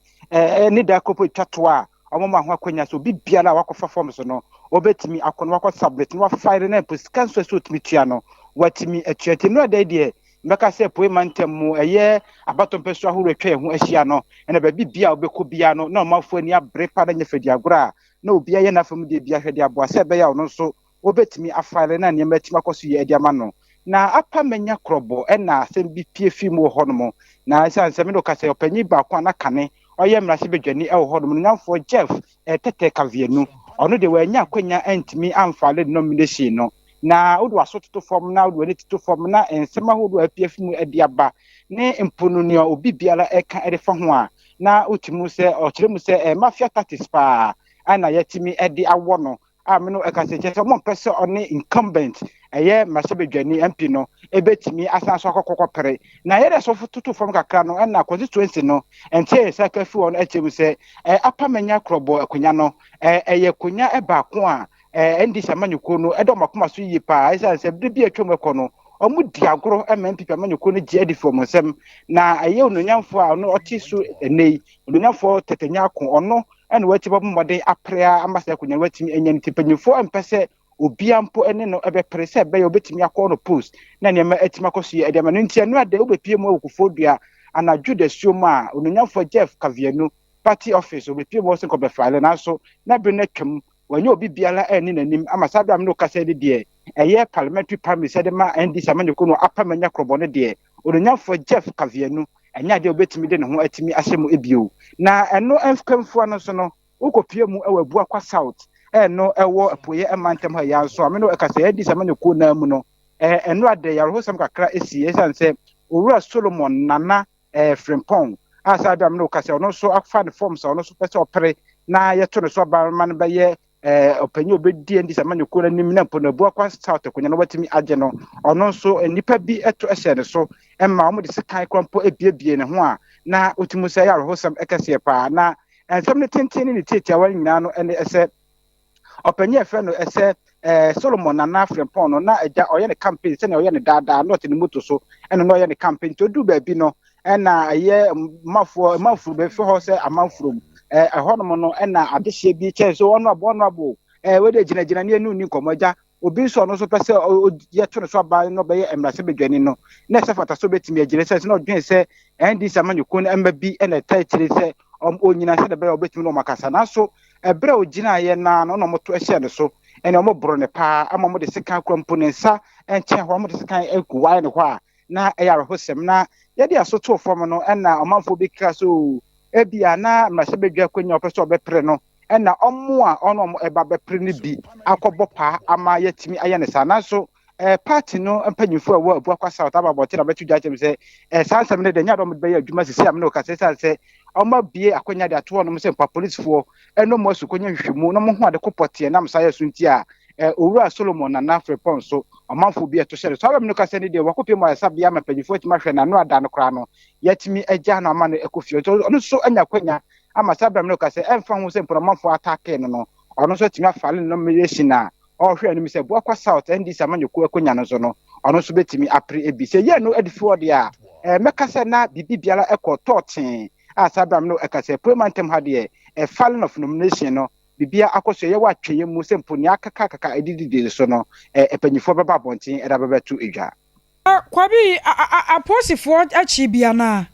ne da koro twa to a wɔn ho akonya so obi biara a wakɔfa fam so no wɔbɛtumi akɔ no wakɔ submit no wafaere na mpo sika nso ɛsɛ otumi tua no watumi atua. Nti nnura da yi deɛ mbɛka sɛ poe mantam mu ɛyɛ abatɔ mpɛso ahorow atwa yɛn ho ahyia no ɛna baabi bia a wobɛkɔ bia no na ɔmanfoɔ ani abere pa na nyɛ fɛdi agorɔ a na obiara yɛ n'afam deɛ bi ahwɛ de aboa sɛ ɛbɛyɛ a ɔno nso wobɛtumi afaele na nneɛma atumi akɔ so yie de ama no. Na apa manya korɔbɔ na asɛm bi pue fii mu wɔ hɔnom. Na ɛsiane sɛ me ne wo kasa yi, ɔpanyin baako a na kane ɔyɛ mmarahyɛbadwani wɔ hɔnom no, Nyamfoɔ Jeff Tetteh Kavianu, ɔno deɛ wannya akwanya antumi amfaele ne nomination no. Na wode w'aso toto fam na wode w'ani toto fam na nsɛm ahodoɔ a apue afi mu de aba ne mpo no nea obi biara ɛka de fa ho a, na wotumi hu sɛ ɔkyerɛ mu sɛ ɛyɛ mafia tactics paa na yɛatumi de awɔ no a me no ɛka sɛ kyerɛ sɛ wɔmpɛ sɛ ɔne incumbent ɛyɛ mmarahyɛbadwani MP no ɛbɛtumi asan so akɔkɔkɔpere na yɛdɛ so toto fam kakra no ɛna constituency no ɛnti ɛyɛ sɛ aka fi hɔ no ɛkyɛ mu sɛ apamanya korɔbɔ akonnwa no ɛyɛ akonnwa baako a NDC amanyɔkuo no ɛdɔ wɔn akoma so yie paa ɛsiane sɛ bere bi a atwam ɛkɔ no wɔn di agorɔ ma NPP amanyɔkuo no gye adi fi wɔn nsam na ɛyɛ onuonyamfoɔ a ɔno ɔte so ɛnɛ yi onuonyamfoɔ Tete Nyarko ɔno ɛna watumi abɔ mmɔden apere ara ama saa akonnwa no watumi anya no nti mpanyinfoɔ mpɛ sɛ obia mpo ne no ɛbɛpere sɛ ɛbɛyɛ obɛtumi akɔ no post na nneɛma atumi akɔ so yɛ ɛde ama no nti ɛno adɛ wobɛpie mu wɔ Kufuor Dua anadwo dasuo mu a onuonyamfoɔ Jeff Kavianu party office obɛpie mu hɔ sɛ nkɔbɛfaele nanso na bere no atwam wanyɛ obi biara anni n'anim ama saa bere a me ne wo kasa yi de deɛ ɛyɛ parliamentary primaries ɛde ma NDC amanyɔkuo no apam anya korɔbɔ no deɛ onuonyamfoɔ Jeff Kavianu ɛnyɛ adeɛ a obetumi de ne ho atumi ahyɛ mu bio. Na ɛno mfua no nso no, wokɔpue mu wɔ Abuakwa South, ɛno ɛwɔ apueɛ mantam ha yi ara nso a, me ne wo ɛka sɛ ADC amanyɔkuo no ara mu no, ɛno adɛ yarehoɔsɛm kakra si ɛsiane sɛ Owura Solomon Nana Frimpong a saa berɛ a me ne wo ka sɛ ɔno nso afa ne forms a ɔno nso pɛ sɛ ɔpere na yɛto ne so aba ma no bɛyɛ ɔpanyin a obedi NDC amanyɔkuo no anim na mpo no Abuakwa South akonnwa no watumi agye no, ɔno nso nnipa bi to hyɛ ne so ma wɔde sekan kora mpo ebiebie ne ho a na wotumi sɛ ɛyɛ awerɛhosɛm kɛseɛ paa. Na nsɛm no tenten ne ne tiatiawa no nyinaa no ɛne ɛsɛ ɔpanyin a ɛfrɛ no ɛsɛ Solomon Nana Frimpong no na agya ɔyɛ ne campaign sɛnea ɔyɛ ne daadaa na ɔte ne moto so ɛna na ɔyɛ ne campaign nti oduru baabi no ɛna ɛyɛ mmafoɔ mmanfuro bɛfɛ hɔ sɛ amanfuro mu ɛhɔnom no ɛna adehyeɛ bi kyɛn so ɔno abo ɔno abo wɔde gyinagyina ne ɛnu ni nkɔmmɔ agya obi nso ɔno nso pɛ sɛ yɛto no so aba na ɔbɛyɛ mmarahyɛbadwani no na ɛsɛ fata so bɛtumi agyina sɛ na ɔdwen sɛ NDC amanyɔkuo no mma bi na ɛta akyire sɛ ɔnyina sɛ ɛbɛyɛ ɔbɛtumi na ɔmakasa nanso ɛberɛ a ɔgyinaeɛ naa no na ɔmoto hyɛɛ no so ɛne ɔmoboro ne paa ama ɔmode sekan kora mpo ne nsa nkyɛn hɔ ɔmode sekan agu wae ne hɔ a na ɛyɛ awerɛhosɛm. Na yɛde aso too fam no, ɛna ɔmanfoɔ bi kra sɛ oo, ebia na mmarahyɛbadwa akonnwa a ɔpɛ sɛ ɔbɛpere no, ɛna ɔmo a ɔne ɔmo ɛba bɛpere no bi akɔbɔ paa ama yɛatumi ayɛ no saa. Nanso eh, party no mpanyinfoɔ a ɛwɔ Abuakwa South aba abɔnten na bɛto dwa akyerɛ me sɛ eh, saa nsɛm no deɛ ɛnyɛ ade a wɔde bɛyɛ adwuma sisi a me ne wo kasa esiane sɛ wɔn abue akonnwa de ato hɔnom sɛ mpo apolisifoɔ ɛne wɔn asu kɔnyɛ nhwehwɛmu na wɔn ho ade ko pɔteɛ nam saa yɛ so nti a eh, Owura Solomon Nana Frimpong nso, ɔmanfoɔ bi ɛto hyɛ no. Saa bɛm no kasa ni deɛ, wakɔpie mu ayaresabea ama mpanyinfoɔ atumi ahwɛ n'ano ada no koraa no, yɛatumi agya no ama no ɛkɔ fie. Nti ɔno nso anya akwanya ama saa bɛm no kasa, ɛmfa ho sɛ mpo na ɔmanfoɔ ataakee no no, ɔno nso atumi afale ne nomination a ɔrehwɛ anim sɛ Boakwa South NDC amanyɔkuo akwanya no nso no, ɔno nso bɛtumi apere ebi. Sɛ yɛn no adi fi hɔ deɛ a, eh, mɛka sɛ na biribi biara ɛkɔ tɔɔtee a saa bɛm no ɛka sɛ Apuei mantam ha deɛ, eh, filing of nomination no, biribiara akɔ so, yɛwɔ atwɛeɛ mu sɛ mpo nea akakakaka a ɛdididi so no, mpanyinfoɔ bɛba abɔnten de abɛbɛto dwa. Kwabi, a a apolisifoɔ akyi bi anaa?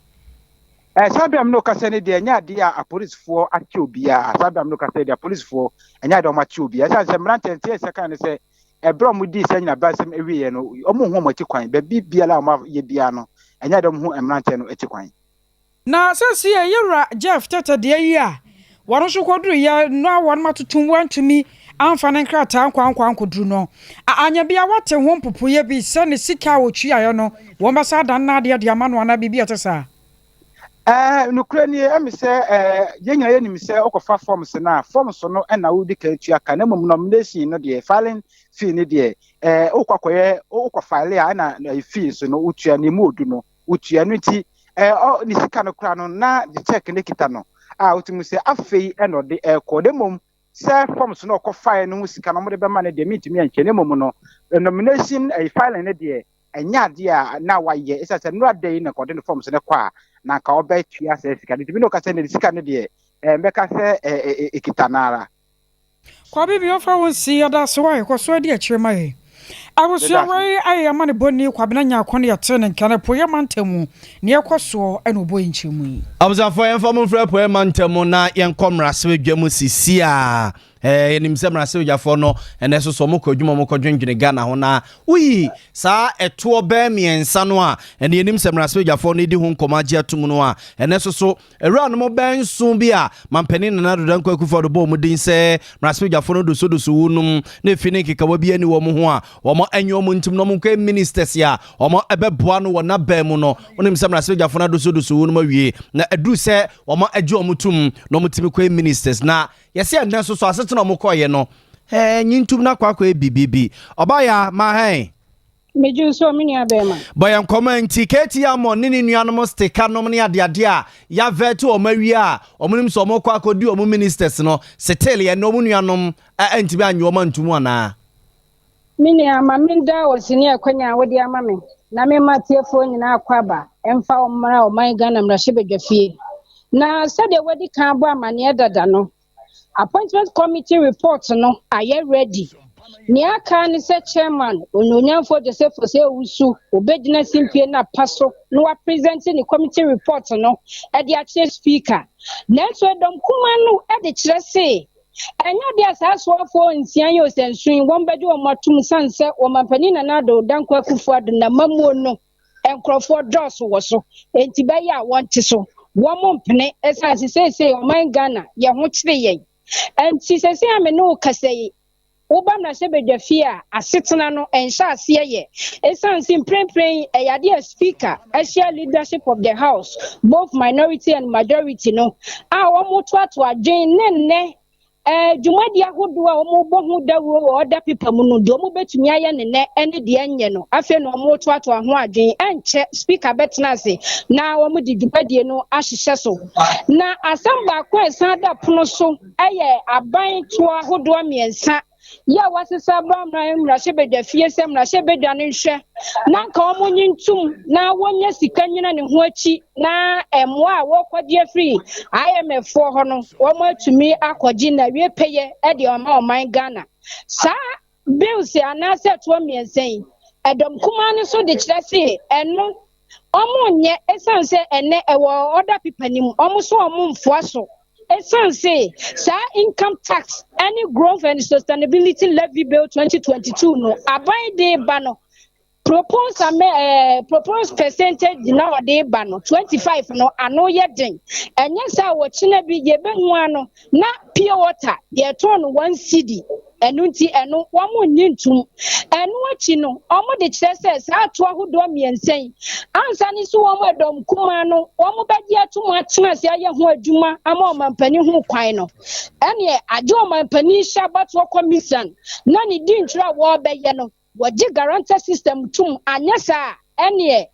Eh, saa bere a me ne wo kasa no deɛ, ɛnyɛ adeɛ a apolisifoɔ akye obiara. Saa bere a me ne wo kasa yi deɛ, apolisifoɔ, ɛnyɛ adeɛ a wɔakye obiara. Ɛsiane sɛ mmeranteɛ nteɛ sɛ kan ne sɛ, ɛberɛ a wɔdii saa nyinabasɛm awieɛ no, wɔnhu wɔn akyi kwan. Baabi biara a wɔayɛ biara no, ɛnyɛ adeɛ a wɔhu mmeranteɛ no akyi kwan. Na seesei yɛwura Jeff Tete deɛ yi a wɔn nso kɔduruiɛ no a wɔn atotom wɔantumi amfa ne nkrataa nkɔ ankɔ ankɔduru no, anyɛ bi a wɔate ho mpopoeɛ bi sɛ ne sika a ɔtuaeɛ no wɔbɛsan adane n'adeɛ de ama no anaa biribi a ɛte saa. Ɛɛ, nokorɛ nie, ɛme sɛ ɛɛ, yɛn nyinaa yɛnim sɛ wokɔfa forms no a, forms no na wodi kan tua ka, na mmom nomination no deɛ, filing fee no deɛ, ɛɛ, wokɔ akɔyɛ, wokɔ file a, ɛna fee nso no wotua, na emu odu no wotua. Ɛno nti, ɛɛ, ɔ, ne sika no koraa no, na ne check no kita no, a wotumi sɛ afei ɛna ɔde ɛrekɔ, na mmom sɛ forms no ɔkɔ file no ho sika no wɔde bɛma no deɛ, mentumi ankyɛ, na mmom no, nomination, ɛɛ, filing no deɛ, ɛnyɛ adeɛ a na wayɛ, ɛsiane sɛ nnora da yi na nka ɔde ne forms no kɔ a, na nka ɔbɛtua saa sika no. Nti me ne wo ka sɛ ne sika no deɛ, ɛɛ, mɛka sɛ ɛɛ, ɛkita no ara. Kwabi me ɔfa wo nsi yɛda ase wɔ kɔ so adi akyire ma yɛn. Abusua wei ayɛ yɛn amanebɔni Kwabena Nyarko ne yɛtee ne nka no Apueɛ mantam mu nea ɛkɔ soɔ na ɔbɔ yɛn nkyerɛmu yi. Abusuafoɔ yɛmfa mo mfiri Apueɛ mantam mu na yɛnkɔ mmarahyɛbadwa mu sisi a eh, yɛnim sɛ mmarahyɛbadwafoɔ no ɛnɛ nso so wɔkɔ adwuma wɔkɔ dwendwene Ghana ho na woyi saa ɛtoɔ bɛɛ mmiɛnsa no a ɛne yɛnim sɛ mmarahyɛbadwafoɔ no di ho nkɔmmɔ agye atom no a ɛnɛ nso so Awuranom bɛn nson bi a Mampanin Nana Addo Dankwa Akufo-Addo bɔɔ wɔn din sɛ mmarahyɛbadwafo no dosodoso wunom na efi ne nkekawa bi ani wɔn ho a wɔn anyi wɔn ntim na wɔn nkɔyɛ ministers a wɔn ɛbɛboa no wɔ n'abɛn mu no. Wonim sɛ mmarahyɛbadwafo no adosodoso wunom awie na aduru sɛ wɔn agye wɔn tom na wɔn tumi kɔyɛ ministers na yɛsɛ ɛnnɛ nso so asetena wɔn kɔyɛ no ɛɛ nyi ntum na akɔ akɔyɛ bibibi. Ɔbaa ya ma hɛn. Megye wo so, me nua bɛrima. Bɔ yɛn nkɔmmɔ Enti Katie Ammon ne ne nuanom Stika nom ne adeade a yɛavɛte wɔn awie a wɔn nim sɛ wɔn rekɔ akɔdi wɔn ministers no settle yɛn ne wɔn nuanom antumi annye wɔn anto mu anaa? Me nua, ma menda wo ase ne akwanya a wode ama me na memma atiefoɔ nyinaa akwaaba mfa wɔn mmra ɔman Ghana mmarahyɛbadwafie. Na sɛdeɛ wadi kan abɔ amaneɛ dada no, Appointment Committee report no ayɛ ready. Nea aka ne sɛ Chairman, Onuonyamfoɔ Joseph Osei Owusu, obegyina simpie no apa so na wapresente ne committee report no de akyerɛ Speaker. Nanso ɛdɔm kumaa no de kyerɛ se ɛnyɛ adeɛ a saa asoafoɔ nsia yi ɔsɛnso yi wɔn bɛgye wɔn atom sane sɛ Ɔmampanin Nana Addo Dankwa Akufo-Addo n'amammuo no nkurɔfoɔ dɔɔso wɔ so, enti bɛyɛ a wɔnte so. Wɔn mpene ɛsiane sɛ seesei ɔman Ghana yɛn ho kyere yɛn. Enti seesei a me ne wo kasa yi, woba mmarahyɛbadwa fie a, asetena no ɛnhyɛ aseɛ yɛ. Ɛsiane sɛ mprempren yi ɛyɛ adeɛ a speaker ahyia leadership of the house, both minority and majority no, a wɔtoatoa adwene ne nnɛ Dwumadi ahodoɔ a wɔrebɔ ho dawuro wɔ ɔda pepa mu no, deɛ wɔbɛtumi ayɛ no nnɛ ne deɛ ɛnyɛ no, afei na wɔretoatoa ho adwene. Ɛnkyɛ, Speaker bɛtena ase na wɔde dwumadie no ahyehyɛ so. Na asɛm baako a ɛsan da pono so yɛ aban toɔ ahodoɔ mmiɛnsa yi a wɔasesa aba mmarahyɛbadwafie sɛ mmarahyɛbadwa no nhwɛ na anka wɔnye ntom na wɔnya sika nnyina ne ho akyi na mmoa a wɔrekɔgye afiri IMF foɔ hɔ no wɔatumi akɔgye na awie pɛyɛ de ama ɔman Ghana. Saa bills anaasɛ ɛtoɔ mmiɛnsa yi, ɛdɔm kumaa no so de kyerɛ se ɛno wɔnyɛ ɛsiane sɛ ɛnɛ ɛwɔ ɔda pepa no mu, wɔn so wɔn mfoa so. Ɛsiane se saa Income Tax ne Growth and Sustainability Levy Bill 2022 no aban de ba no, propose ame eh, propose percentage na ɔde ba no 25 no ano yɛ den. Ɛnyɛ sɛ wɔkyena bi yɛbɛhu ano na pure water yɛtɔn no 1 cedi. Ɛno nti ɛno wɔn nnye ntom. Ɛno akyi no, wɔde kyerɛ sɛ saa ato ahodoɔ mmiɛnsa yi, ansa ne so wɔn ɛdɔm kumaa no, wɔn bɛgye atom atena ase ayɛ ho adwuma ama ɔmampanin ho kwan no. Ɛneɛ agye ɔmampanin hyɛ abatoɔ kɔmisan na ne di ntwerɛ a wɔrebɛyɛ no, wɔgye guarantor system tom, anyɛ saa a, ɛneɛ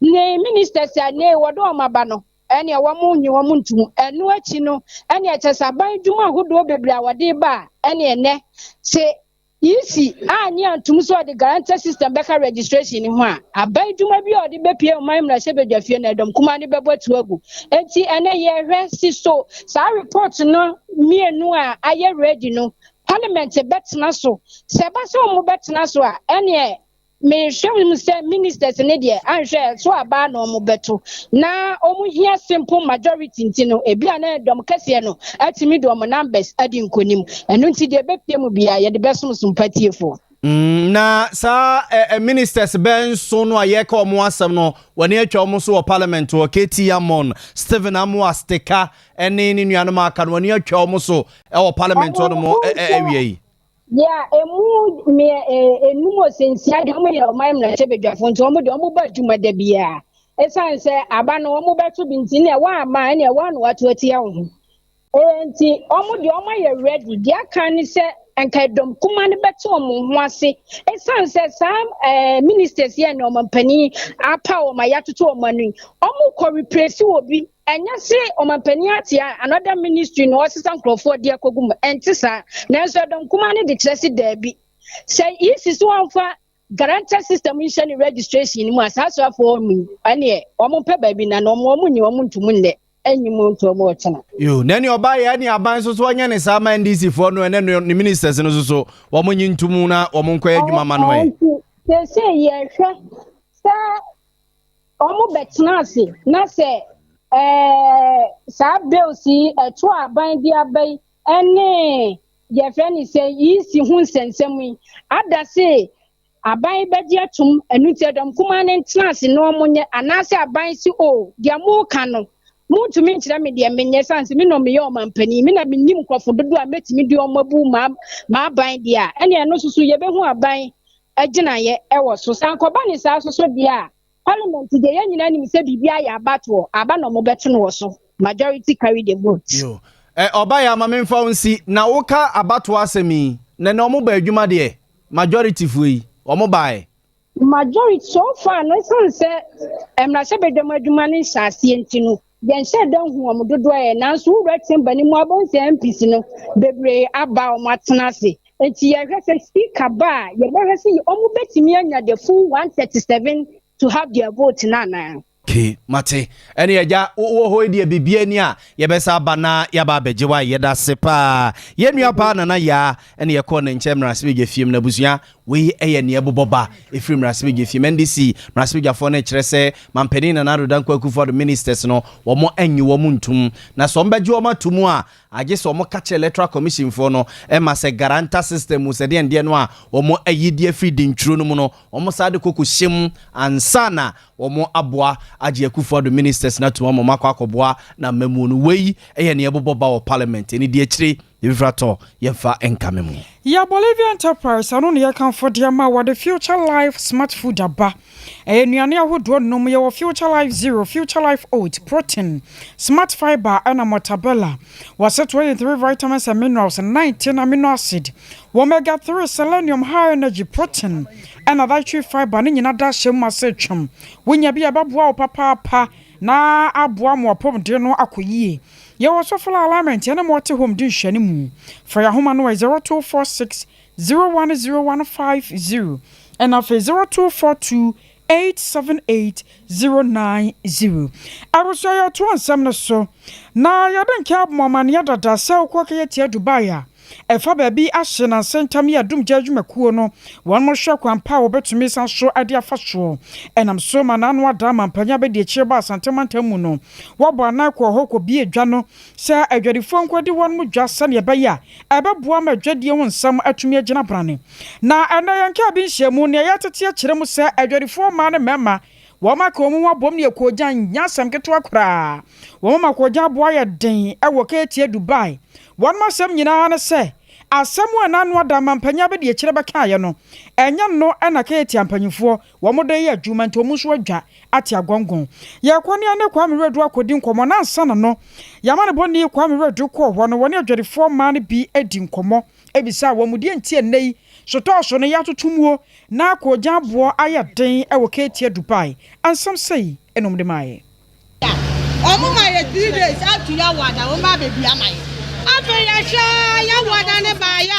ne ministers a ne wɔde wɔn aba no, ɛneɛ wɔn nnye wɔn ntom. Ɛno akyi no, ɛneɛ kyerɛ sɛ aban adwuma ahodoɔ bebree a wɔde ba a, ɛneɛ nnɛ, sɛ EC annye antom sɛ ɔde guarantor system bɛka registration no ho a, aban adwuma bi a ɔde bɛpue ɔman mmarahyɛbadwafie no, ɛdɔm kumaa no bɛbɔ atu agu. Enti ɛnɛ yɛhwɛ si so saa report no mmienu a ayɛ ready no, parliament bɛtena so. Sɛ ɛba sɛ wɔn bɛtena so a, ɛneɛ. Mehwɛ mu sɛ ministers ne deɛ anhwɛ so abaa na wɔn bɛto na wɔn hia simple majority nti no ebi a na dɔm kɛseɛ no atumi de wɔn numbers adi nkonim. Ɛno nti deɛ ɛbɛpie mu biara yɛde bɛsom so mpatiefoɔ. Na saa eh, ministers bɛn nso no a yɛka wɔn asɛm no, wɔne atwa wɔn so wɔ parliament wɔ KT Amon, Stephen Amoah Stika ne ne nuanom a aka no, wɔne atwa wɔn so wɔ parliament hɔ nom awia yi. Yeah, emu mmiɛ enum osensia deɛ wɔn yɛ ɔman mmarahyɛbadwafo nti wɔn deɛ wɔn ba adwuma da biara. Esan sɛ aba no wɔn bɛto bi nti nea wɔn ama ɛnea wɔn ano ato atia wɔn ho. Enti wɔn deɛ wɔn ayɛ ready. Deɛ aka ne sɛ nka dɔm kuma no bɛte wɔn ho ase. Esiane sɛ saa ɛɛ eh, ministers yɛ na ɔmampanin apa wɔn a yɛatoto wɔn ano yi, wɔn kɔ replace wɔ bi. Ɛnyɛ se ɔmampanin ate a another ministry na ɔsesa nkurɔfoɔ de akɔgu mu. Ɛnte saa. Nanso ɛdɔm kuma no de kyerɛ se daabi. Sɛ EC so wɔmfa guarantor system nhyɛ ne registration no mu a, saa asoafoɔ mu yi, ɛneɛ wɔn mpɛ baabi na na wɔn wɔn nyi wɔn ntom nnɛ. Enyi mu nto mu ɔkyena. Yo, na ɛne ɔbaa yɛ ɛne aban nso so ɔnyɛ ne saa ma NDC foɔ no ɛne no ne ministers no nso so wɔn nyi nto mu na wɔn nkɔyɛ adwuma ma no ɛ. Nti seesei yɛhwɛ sɛ wɔn bɛtena ase na sɛ ɛɛ saa bills yi ɛto aban de aba yi ɛne yɛfrɛ ne sɛ EC ho nsɛnsɛm yi ada se Aban bɛgye atom, ɛno nti ɛdɔm kumaa no ntena ase na wɔnyɛ, anaasɛ aban se o, deɛ moreka no, montumi nkyerɛ me deɛ menyɛ, ɛsiane sɛ me na meyɛ ɔmampanin, me na menim nkurɔfo dodoɔ a mɛtumi de wɔn abu m'aban deɛ a, ɛne ɛno nso so yɛbɛhu aban agyinaeɛ wɔ so. Sɛ ankɔba ne saa nso so deɛ a, Parliament deɛ yɛn nyinaa nim sɛ biribi ayɛ abatoɔ, aba na wɔbɛto no wɔ so, majority carry the vote. Yo. Ɛ, ɔba yɛ ama memfa wo nsi, na woka abatoɔ asɛm yi, na ɛnɛ wɔba adwuma deɛ? Majority foɔ yi, wɔn baeɛ. Majority, so far no, ɛsiane sɛ mmarahyɛbadwam adwuma no nhyɛ aseɛ nti no, yɛnhyɛ da nhu wɔn dodoɔ ɛ, nanso wowura chamber no mu a, wobɛhu sɛ MPs no bebree aba a wɔatena ase. Nti yɛhwɛ sɛ speaker ba a, yɛbɛhwɛ sɛ wɔbɛtumi anya the full 137 to have their vote no anaa. Okay, mate. Ɛne agya, wowɔ hɔ yi deɛ biribiara ni a yɛbɛsa aba na yɛaba abɛgye wo a yɛda ase paa. Yɛn nua baa Nana Yaa ɛne yɛkɔɔ ne nkyɛn mmarahyɛbadwa fie mu na abusua wei ɛyɛ nea ɛbobɔ ba ɛfiri mmarahyɛbadwa fie mu. NDC mmarahyɛbadwafoɔ no kyerɛ sɛ Mampanin Nana Addo Dankwa Akufo-Addo ministers no wɔn annye wɔn ntom na sɛ wɔn bɛgye wɔn ato mu a agye sɛ wɔn ka kyerɛ Electoral Commission foɔ no ɛma sɛ guarantor system mu sɛ deɛn deɛ no a wɔn ayi de afiri dintwuro no mu no wɔn saa de kɔ kɔhyɛ mu ansa na Wɔn aboa agye Akufo Addo ministers no atom ama wɔn akɔ akɔboa na amammuo no. Wei yɛ nea ɛbobɔ ba wɔ parliament. Ɛno di akyire yɛbɛfiri atɔ yɛmfa nkame mu. Yɛ Bolivia Enterprise, ɛno na yɛkamfo de ama wɔde Future Life Smart Food aba. Ɛyɛ nnuane ahodoɔ nnum, yɛwɔ Future Life Zero, Future Life Oat, Protein, Smart Fibre ɛna Mortabella. Wɔse 23 vitamins and minerals, 19 amino acid, Omega 3, selenium, high energy, protein, ɛna dietary fibre ne nyina da hyɛ mu ase twam. Wonya bi a ɛbɛboa wo papaapa na aboa mo apɔmuden no akɔ yie. Yɛwɔ Sofla Alignment yɛne mo ɔte home di nhwɛne mu. Fa yɛn ahoma no ɛ 0246 010150 ɛna afei 0242 878090. Abusua yɛtoa nsɛm no so na yɛde nka abɔ amaneɛ dada sɛ wokɔ kɛyɛ tia Dubai a ɛfa baabi ahye nansa ntam yi adumgya adwumakuo no wɔn hwɛ kwan pa a wɔbɛtumi san so de afa soɔ ɛnam so ma n'ano ada mampanyin abɛdi akyire ba Asante mantam mu no wɔbɔ anan kɔɔ hɔ kɔbie dwa no sɛ adwadifoɔ nkɔdi wɔn mo dwa sɛdeɛ ɛbɛyɛ a ɛbɛboa ma adwadie ho nsɛm atumi agyina brane. Na ɛnnɛ yɛn kaa bi nhyiamu, nea yɛatete akyerɛ mu sɛ adwadifoɔ mmaa ne mmarima, wɔn aka wɔn ho abom ne koogyan nyɛ asɛm ketewa koraa. Wɔn ama koogyan aboɔ ayɛ den wɔ Keetia, Dubai. Wɔn asɛm nyinaa ne sɛ, asɛm a n'ano ada mampanyin abadiakyire bɛkaeɛ no, ɛnyɛ no na Keetia mpanyinfoɔ wɔn de reyɛ adwuma nti wɔn nso adwa ate agɔngɔn. Yɛrekɔ ne yɛne Kwame Wiredu akɔdi nkɔmmɔ na ansa na no, yɛn amanebɔni Kwame Wiredu kɔɔ hɔ no, wɔne adwadifoɔ mmaa no bi di nkɔmmɔ bisaa wɔn deɛ nti a nnɛ yi sotɔɔso no yɛatoto muo na koogyan boɔ ayɛ den wɔ Keetia Dubai. Nsɛm sei na wɔde maeɛ. Da. Ɔmo ma yɛ three days ato Yawoada ɔmo ba abɛdua ama yɛ. Afei yɛhwɛ aa Yawoada no baayɛ a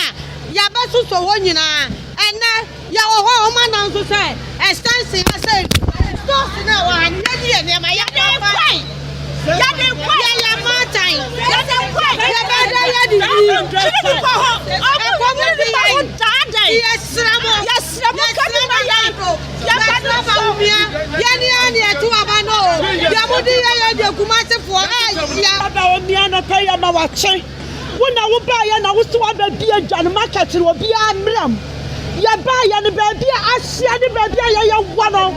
yɛabɛ sosɔ hɔ nyinaa. Ɛnɛ yɛwɔ hɔ a ɔmo ananso sɛ extension asɛ stores no a ɛwɔ ha no yɛnyi yɛ nneɛma yɛde kɔe yɛde kɔe yɛyɛ mmaatan yɛde kɔe yɛbɛda yɛdidi ɛkɔm de yɛn yɛsrɛ mo yɛsrɛ mo nana. Bawumia anɔpa yi ama wakye. Wo na wo baeɛ na wo se wabɛbie dwa no market no obiara mmra mu. Yɛbaeɛ no baabi a ahyia ne baabi a yɛyɛ wɔ no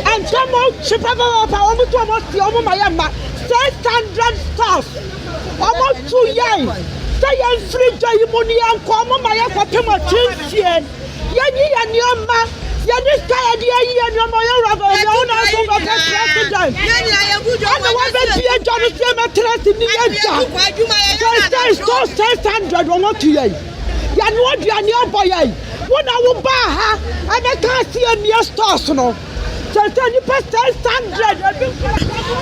ntɛm twe papapapa wɔn to wɔn si wɔn ma yɛn ma 600 stores wɔn tu yɛn sɛ yɛn firi dwa yi mu ne yɛn kɔ wɔn ma yɛn kɔpem ɔtwe nfie. Yɛnyi yɛn nneɛma, yɛde sika yɛde ayi yɛn nneɛma, ɔyɛ wura bɛ obi ɔwo na nso bɛkɔ president. Ɛna wabɛbie dwa no so yɛmɛtena ase ne yɛ dwa. Sɛsɛ store 600 wɔn atu yɛn. Yɛnoa aduane abɔ yɛn. Wo na wo baa ha ɛbɛka ase yɛmmie stores no. Sɛsɛ nipa 600 ebi nso.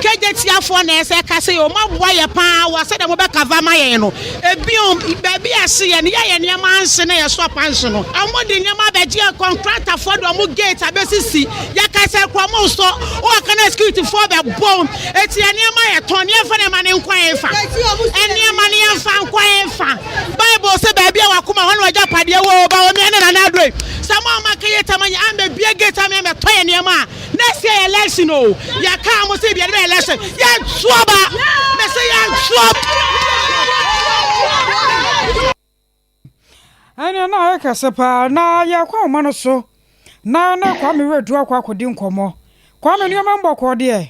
Kegyetiafoɔ na ɛsɛ ka sɛ wɔn aboa yɛ paa wɔ sɛdeɛ wɔbɛ cover ma yɛn no. Ebio, baabi a ɛhye yɛn no, yɛyɛ nneɛma anhye na yɛn shop anhye no, wɔde nneɛma abɛgye yɛn, kɔntratafoɔ de wɔn gate abɛsisi, yɛka sɛ kɔ wɔn nsɔ, wɔka na securityfoɔ bɛbɔ wɔn, eti yɛn nneɛma yɛtɔn no, yɛmfa nneɛma no nkɔ ɛnfa, nneɛma no yɛmfa nkɔ ɛnfa. Bible sɛ baabi a wakoma hɔ na w'agyapadeɛ wɔ o, Bawumia ne Nana Addo yi, sɛ mo amma kɛyɛ tam anya ambɛbue gate ama yɛmmɛtɔ yɛn nneɛma a, Next year election o, yɛ kaa mo sɛ yɛde bɛ election, yɛn to aba, mɛ sɛ yɛn to aba. Ɛnneɛ na ayɛ kɛse paa na yɛkɔ ahoma no so na na Kwame Wiredu akɔ akɔdi nkɔmmɔ. Kwame nneɛma mu bɔkɔɔ deɛ?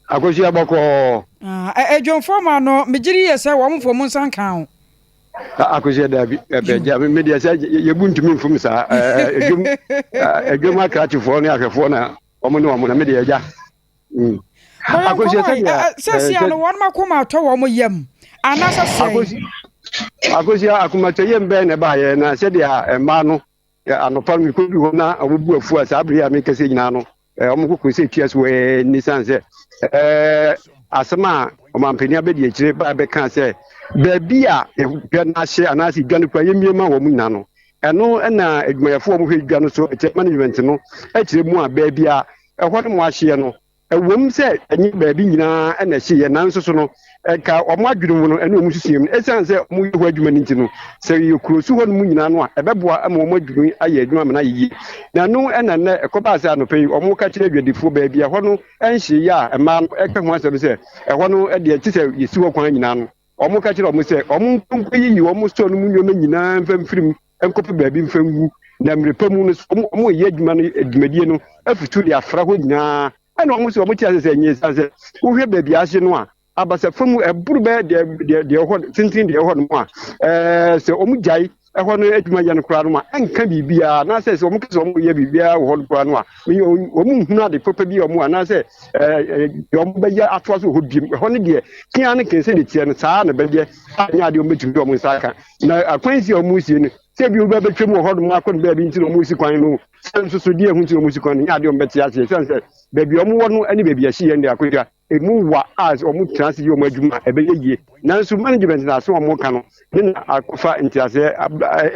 Akosua bɔkɔɔ. Ah, Adwomfoɔ ma no, megye di yie sɛ wɔn mfom nsa nka ho. Akosua daabi, ɛbɛ gya me deɛ sɛ yɛbu ntumi mfom saa. Adwom adwom akrakyefoɔ ne ahwɛfoɔ na wɔn ne wɔn na me deɛ agya. Mm. Akosua sɛ deɛ sɛsia no wɔn akoma atɔ wɔn yam anaasɛ sɛn? Akosua akomatɔ yam bɛn na ɛbaayɛ na sɛdeɛ mmaa no anɔpa no mekɔdu hɔ na wɔbu afu a saa bere yi a mekasa nyinaa no wɔn koko sɛ tua so ni san sɛ asɛm a ɔmampanin abɛdi akyire ba bɛka sɛ baabi a dwa no ahyɛ anaasɛ dwa no kura yɛmmie ma wɔn nyinaa no ɛno na adwumayɛfoɔ a wɔhwɛ dwa no so kyerɛ management no kyerɛ mu a baabi a ɛhɔ no mo ahyeɛ no Ɛwom sɛ ɛnyɛ baabi nyinaa na ɛhyeeɛ, nanso so no, ɛka wɔn adwene mu no ne wɔn nsusuiɛ mu no, ɛsiane sɛ wɔyɛ hɔ adwuma no nti no, sɛ yɛ kuro so hɔnom nyinaa no a, ɛbɛboa ma wɔn adwuma ayɛ adwuma ama no ayɛ yie. Na ɛno na nnɛ ɛkɔbaa sɛ anɔpa yi wɔka kyerɛ adwadifoɔ baabi a ɛhɔ no nhyeeɛ a mmaa no ɛka ho asɛm sɛ ɛhɔ no deɛ te sɛ yɛsi hɔ kwan nyinaa no, wɔka kyerɛ wɔn sɛ wɔn nkɔyiyi wɔn store no mu nneɛma nyinaa mfa mfiri mu nkɔpɛ baabi mfa ngu, na mmerɛ pa mu no so wɔn reyɛ adwuma no dwumadie no afutu de afra hɔ nyinaa. Ɛna wɔn nso wɔn te ase sɛ ɛnyɛ ɛsiane sɛ wohwɛ baabi a ahye no a abasafa mu ɛboro bɛyɛ deɛ deɛ deɛ ɛwɔ tenten deɛ ɛwɔ hɔ nom a ɛɛ sɛ wɔn gyae ɛhɔ no adwuma yɛ no koraa no a ɛnka biribiara anaasɛ sɛ wɔn kasa wɔn yɛ biribiara wɔ hɔ no koraa no a wɔn nhunu ade papa bi a wɔn anaasɛ ɛɛ deɛ wɔn bɛyɛ atoa so wɔ hɔ biem ɛhɔ no deɛ tea no kɛn sɛ deɛ teɛ no saa na bɛyɛ a nyɛ adeɛ wɔn bɛtumi de wɔn nsa aka. Na akwansi a wɔresie no, sɛ ebi bɛbɛtwam wɔ hɔnom akɔ no baabi nti na wɔresi kwan no, sɛ nso so deɛ ɛho nti na wɔresi kwan no, nyɛ adeɛ a wɔbɛte aseɛ. Ɛsiane sɛ baabi a wɔwɔ no ne baabi a ɛhye yɛn de akɔdwa, emu wa a sɛ wɔtena ase yɛ wɔn adwuma a, ɛbɛyɛ yie. Nanso management na aso a wɔka no ne na akɔfa nteaseɛ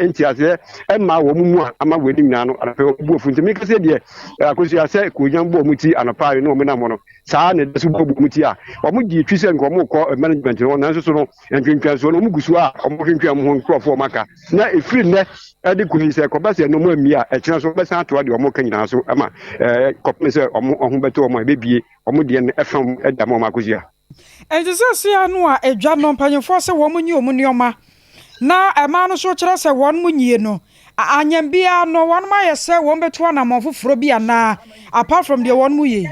nteaseɛ mmaa wɔn mu a ama wɔn anim nyinaa no anɔpa wɔn bu afu. Nti meka sɛ deɛ akosua sɛ koogyan bɔ wɔn ti anɔpa ne wɔn nam hɔ no, saa na ɛda so bɔ wɔn ti a wɔn gye twi sɛ nka wɔn rekɔ management no nanso so no ntwentwɛnsoɔ no wɔn gu so a wɔtwentwɛn wɔn ho nkurɔfoɔ wɔn aka na ɛfiri nnɛ ɛde kɔ yi sɛ kɔba sɛ ɛno ammi a ɛkyerɛ so wɔbɛsan atoa deɛ wɔn ka nyinaa so ama ɛɛ kɔpem sɛ wɔn ho bɛtɔ wɔn a ɛbɛbie wɔn deɛ no ɛfa mu ɛde ama wɔn akɔsua. Enti seesei ano a edwa no mpanyimfoɔ sɛ wɔn nyi wɔn nneɛma na mmaa no nso kyerɛ sɛ wɔn nyie no, anyɛm biara no wɔn ayɛ sɛ wɔn bɛtu anamɔn foforɔ bi anaa apart from deɛ wɔn yɛ yi?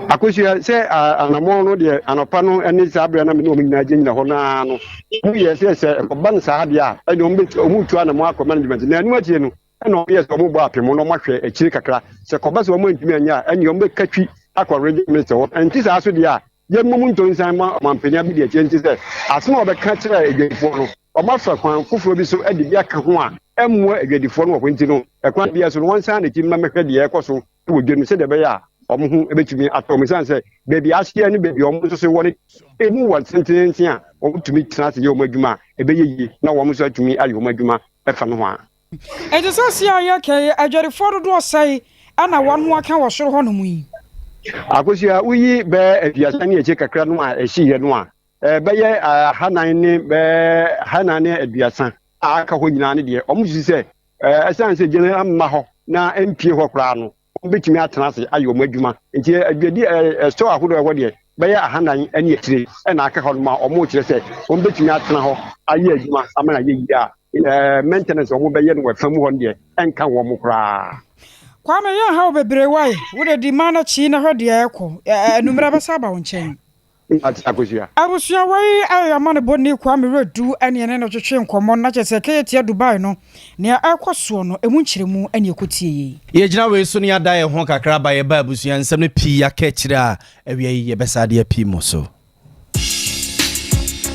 Akosua, sɛ anamɔn no deɛ anɔpa no ne saa berɛ na me ne wɔn nyinaa gyinagyina hɔ no ara no, wɔn yɛ sɛ sɛ ɛkɔba no saa deɛ a, ɛne wɔn bɛtu wɔn retu anamɔn akɔ management. Na ɛno akyire no, ɛna wɔn yɛ sɛ wɔn bɔ apem na wɔn ahwɛ akyire kakra. Sɛ kɔba sɛ wɔn antumi anyɛ a, ɛne wɔn bɛka twi akɔ region minister hɔ. Ɛnte saa so deɛ a, yɛmmom ntɔ nsan ma ɔmanpanin abadiakyire nti sɛ asɛm a wɔbɛka kyerɛ adwadifoɔ no, wɔafa kwan foforɔ bi so de bi aka ho a ɛmmoa adwadifoɔ no wɔ hɔ nti no, ɛkwan biara so no wɔnsan n'akyi mma mmɛhwɛ deɛ ɛrekɔ so wɔ dwa no sɛdeɛ ɛbɛyɛ a wɔn ho bɛtumi atɔ wɔn ɛsiane sɛ baabi ahyeɛ ne baabi a wɔn nso so wɔ no ɛmu wɔ tententen a wɔtumi tena ase yɛ wɔn adwuma a ɛbɛyɛ yie na wɔn nso atumi ayɛ wɔn adwuma ɛfa no ho a. Enti seesei a yɛreka yi, adwadifoɔ dodoɔ sɛn na wɔn ho aka wɔ soro hɔnom yi? Akosua, woyi bɛyɛ aduasa ne akyire kakra no a ɛhyeeɛ no a, bɛyɛ ahanan ne bɛyɛ ahanan ne aduasa a aka hɔ nyinaa no deɛ, wɔsusu sɛ ɛsiane sɛ gya no amma hɔ na ɛmpue hɔ koraa no, wɔbɛtumi atena ase ayɛ wɔn adwuma. Nti adwadi store ahodoɔ a ɛwɔ deɛ, bɛyɛ ahanan ne akyire na aka hɔ nom a wɔrekyerɛ sɛ wɔbɛtumi atena hɔ ayɛ adwuma ama no ayɛ yie a eh, maintenance a wɔbɛyɛ no wɔ ɛfa mu hɔ no deɛ ɛnka wɔn koraa. Kwame yɛn haw bebree wae wode di man akyi na hwɛ deɛ ɛkɔ anummerɛ bɛsa aba wo nkyɛn. Mate Akosua. Abusua wei ayɛ amanebɔni Kwame Wiredu ɛne ɛne no twetwe nkɔmmɔ na kyerɛ sɛ Kejetia Dubai no nea ɛrekɔ soɔ no ɛmu nkyerɛmu ɛne ɛkɔtie yei. Yɛgyina wei so na yɛada yɛn ho kakra aba yɛba abusua nsɛm no pii aka akyire a awia yi yɛbɛsa de apii mo so.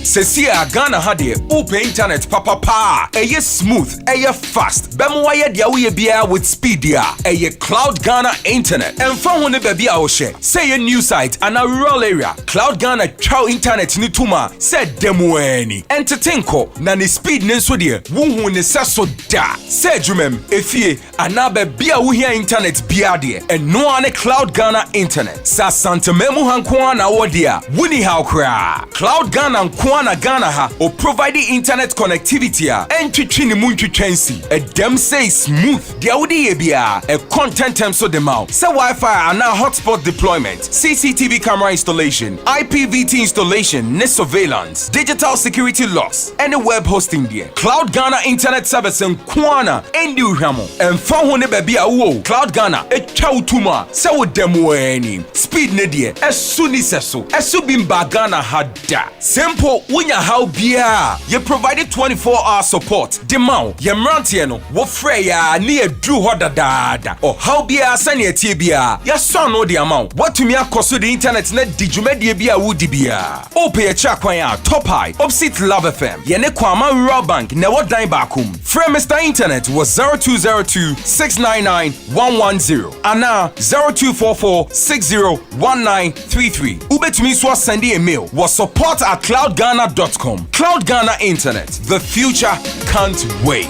Sesie a Ghana ha deɛ wopɛ internet papa paa a ɛyɛ smooth, ɛyɛ fast, bɛma wayɛ deɛ woyɛ biara with speed deɛ a, ɛyɛ Cloud Ghana Internet. Ɛmfa ho ne baabi a wohyɛ, sɛ ɛyɛ new site anaa rural area, Cloud Ghana twa wo internet no tom a sɛ ɛda mu ara ni. Ɛntete nkɔ, na ne speed no nso deɛ wonhuu ne sɛso da. Sɛ adwumam, efie, anaa baabi a wohia intanɛt biara deɛ, ɛno ara ne Cloud Ghana Internet. Sɛ Asanteman mu ha nko ara na wowɔ deɛ a, wonni haw koraa. Cloud Ghana nko ara na Ghana ha ɔprovide internet connectivity a ɛntwetwe ne mu ntwitwa nsi. Ɛdam sei smooth, deɛ wode yɛ biara, ɛkɔ ntɛntɛm so de ma wo. Sɛ Wi-Fi anaa hotspot deployment, CCTV camera installation, IPVT installation ne surveillance, digital security locks, ɛne web hosting deɛ, Cloud Ghana Internet Service nko ara na ɛndi wo hwammɔ. Ɛmfa ho ne baabi a wowɔ o, Cloud Ghana twa wo tom a sɛ woda mu ara ni. Speed no deɛ, ɛso nni sɛso. Ɛso bi mbaa Ghana ha da. Sɛ mpo wonya haw biara a, yɛ provide 24 hour support de ma wo. Yɛn mmeranteɛ no, wofrɛ yɛn a ne yɛaduru hɔ dadaada. Ɔhaw biara sɛnea ɛteɛ biara, yɛasɔ ano de ama wo. Woatumi akɔ so de internet no adi dwumadie bi a woredi biara. Wopɛ yɛn kyerɛ kwan a, Top High, opposite Love FM, yɛne Kwama Rural Bank na ɛwɔ dan baako mu. Frɛ Mister Internet wɔ 0202 699 110 anaa 0244 60 1933. Wobɛtumi nso asɛnde yɛn mail wɔ support at cloudghana dot com. Cloud Ghana Internet, the future can't wait.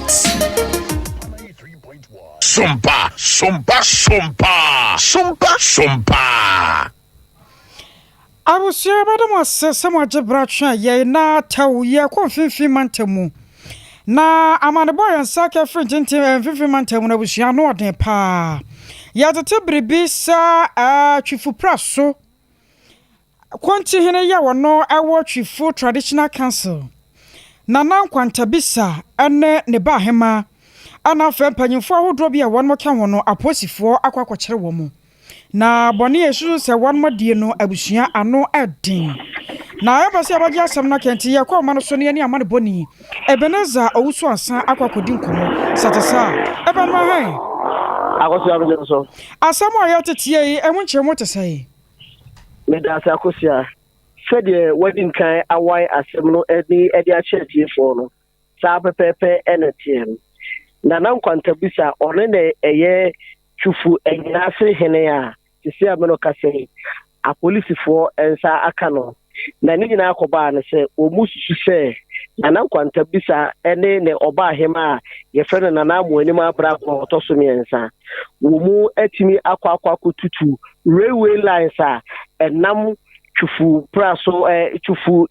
Sompa, sompa, sompa, sompa, sompa. Abusua yɛbɛda mo ase sɛ mo agye berɛ atwe a yɛn na tɛw yɛkɔ mfimfini mantam mu. Na amanebɔ a yɛn nsa ka firi ntintim eh, mfimfini mantam mu no abusua ano ɔden paa. Yɛtete biribi sɛ eh, Twifupra so Kontihene yɛ wɔno ɛwɔ Twifo Traditional Council, Nana Nkwantabisa ne ne ba ahema, ɛna afei mpanyinfoɔ ahodoɔ bi a wɔn ka ho no apolisifoɔ akɔ akɔkyere wɔn. Na bɔne a esusu sɛ wɔnom adie no abusua ano den. Na yɛmpɛ sɛ yɛbɛgye asɛm no aka nti yɛkɔ ɔma no so na yɛne amanebɔni Ebenezer Owusu-Ansah akɔ akɔdi nkɔmmɔ. Sɛ ɛte saa a, ebɛn ma hɛn? Akosua megye wo so. Asɛm a yɛreteteɛ yi, emu nkyerɛmu te sɛn? Meda ase Akosua. Sɛdeɛ woadi nkan awae asɛm no ani de akyerɛ atiefoɔ no, saa pɛpɛɛpɛ na ɛteɛ. Nana Nkwantabisa, ɔno na ɛyɛ Twufo Anyinase hene a seesei a me ne wo kasa yi, apolisifoɔ nsa aka no. Na ne nyinaa kɔbaa no sɛ wɔsusu sɛ Nana Nkwanta Bisa ne ne ɔbaahemaa a yɛfrɛ no Nana Amoanim Abrako a ɔtɔ so mmiɛnsa, wɔatumi akɔ akɔ akɔtutu railway lines a ɛnam Twufu pra so ɛ Twufu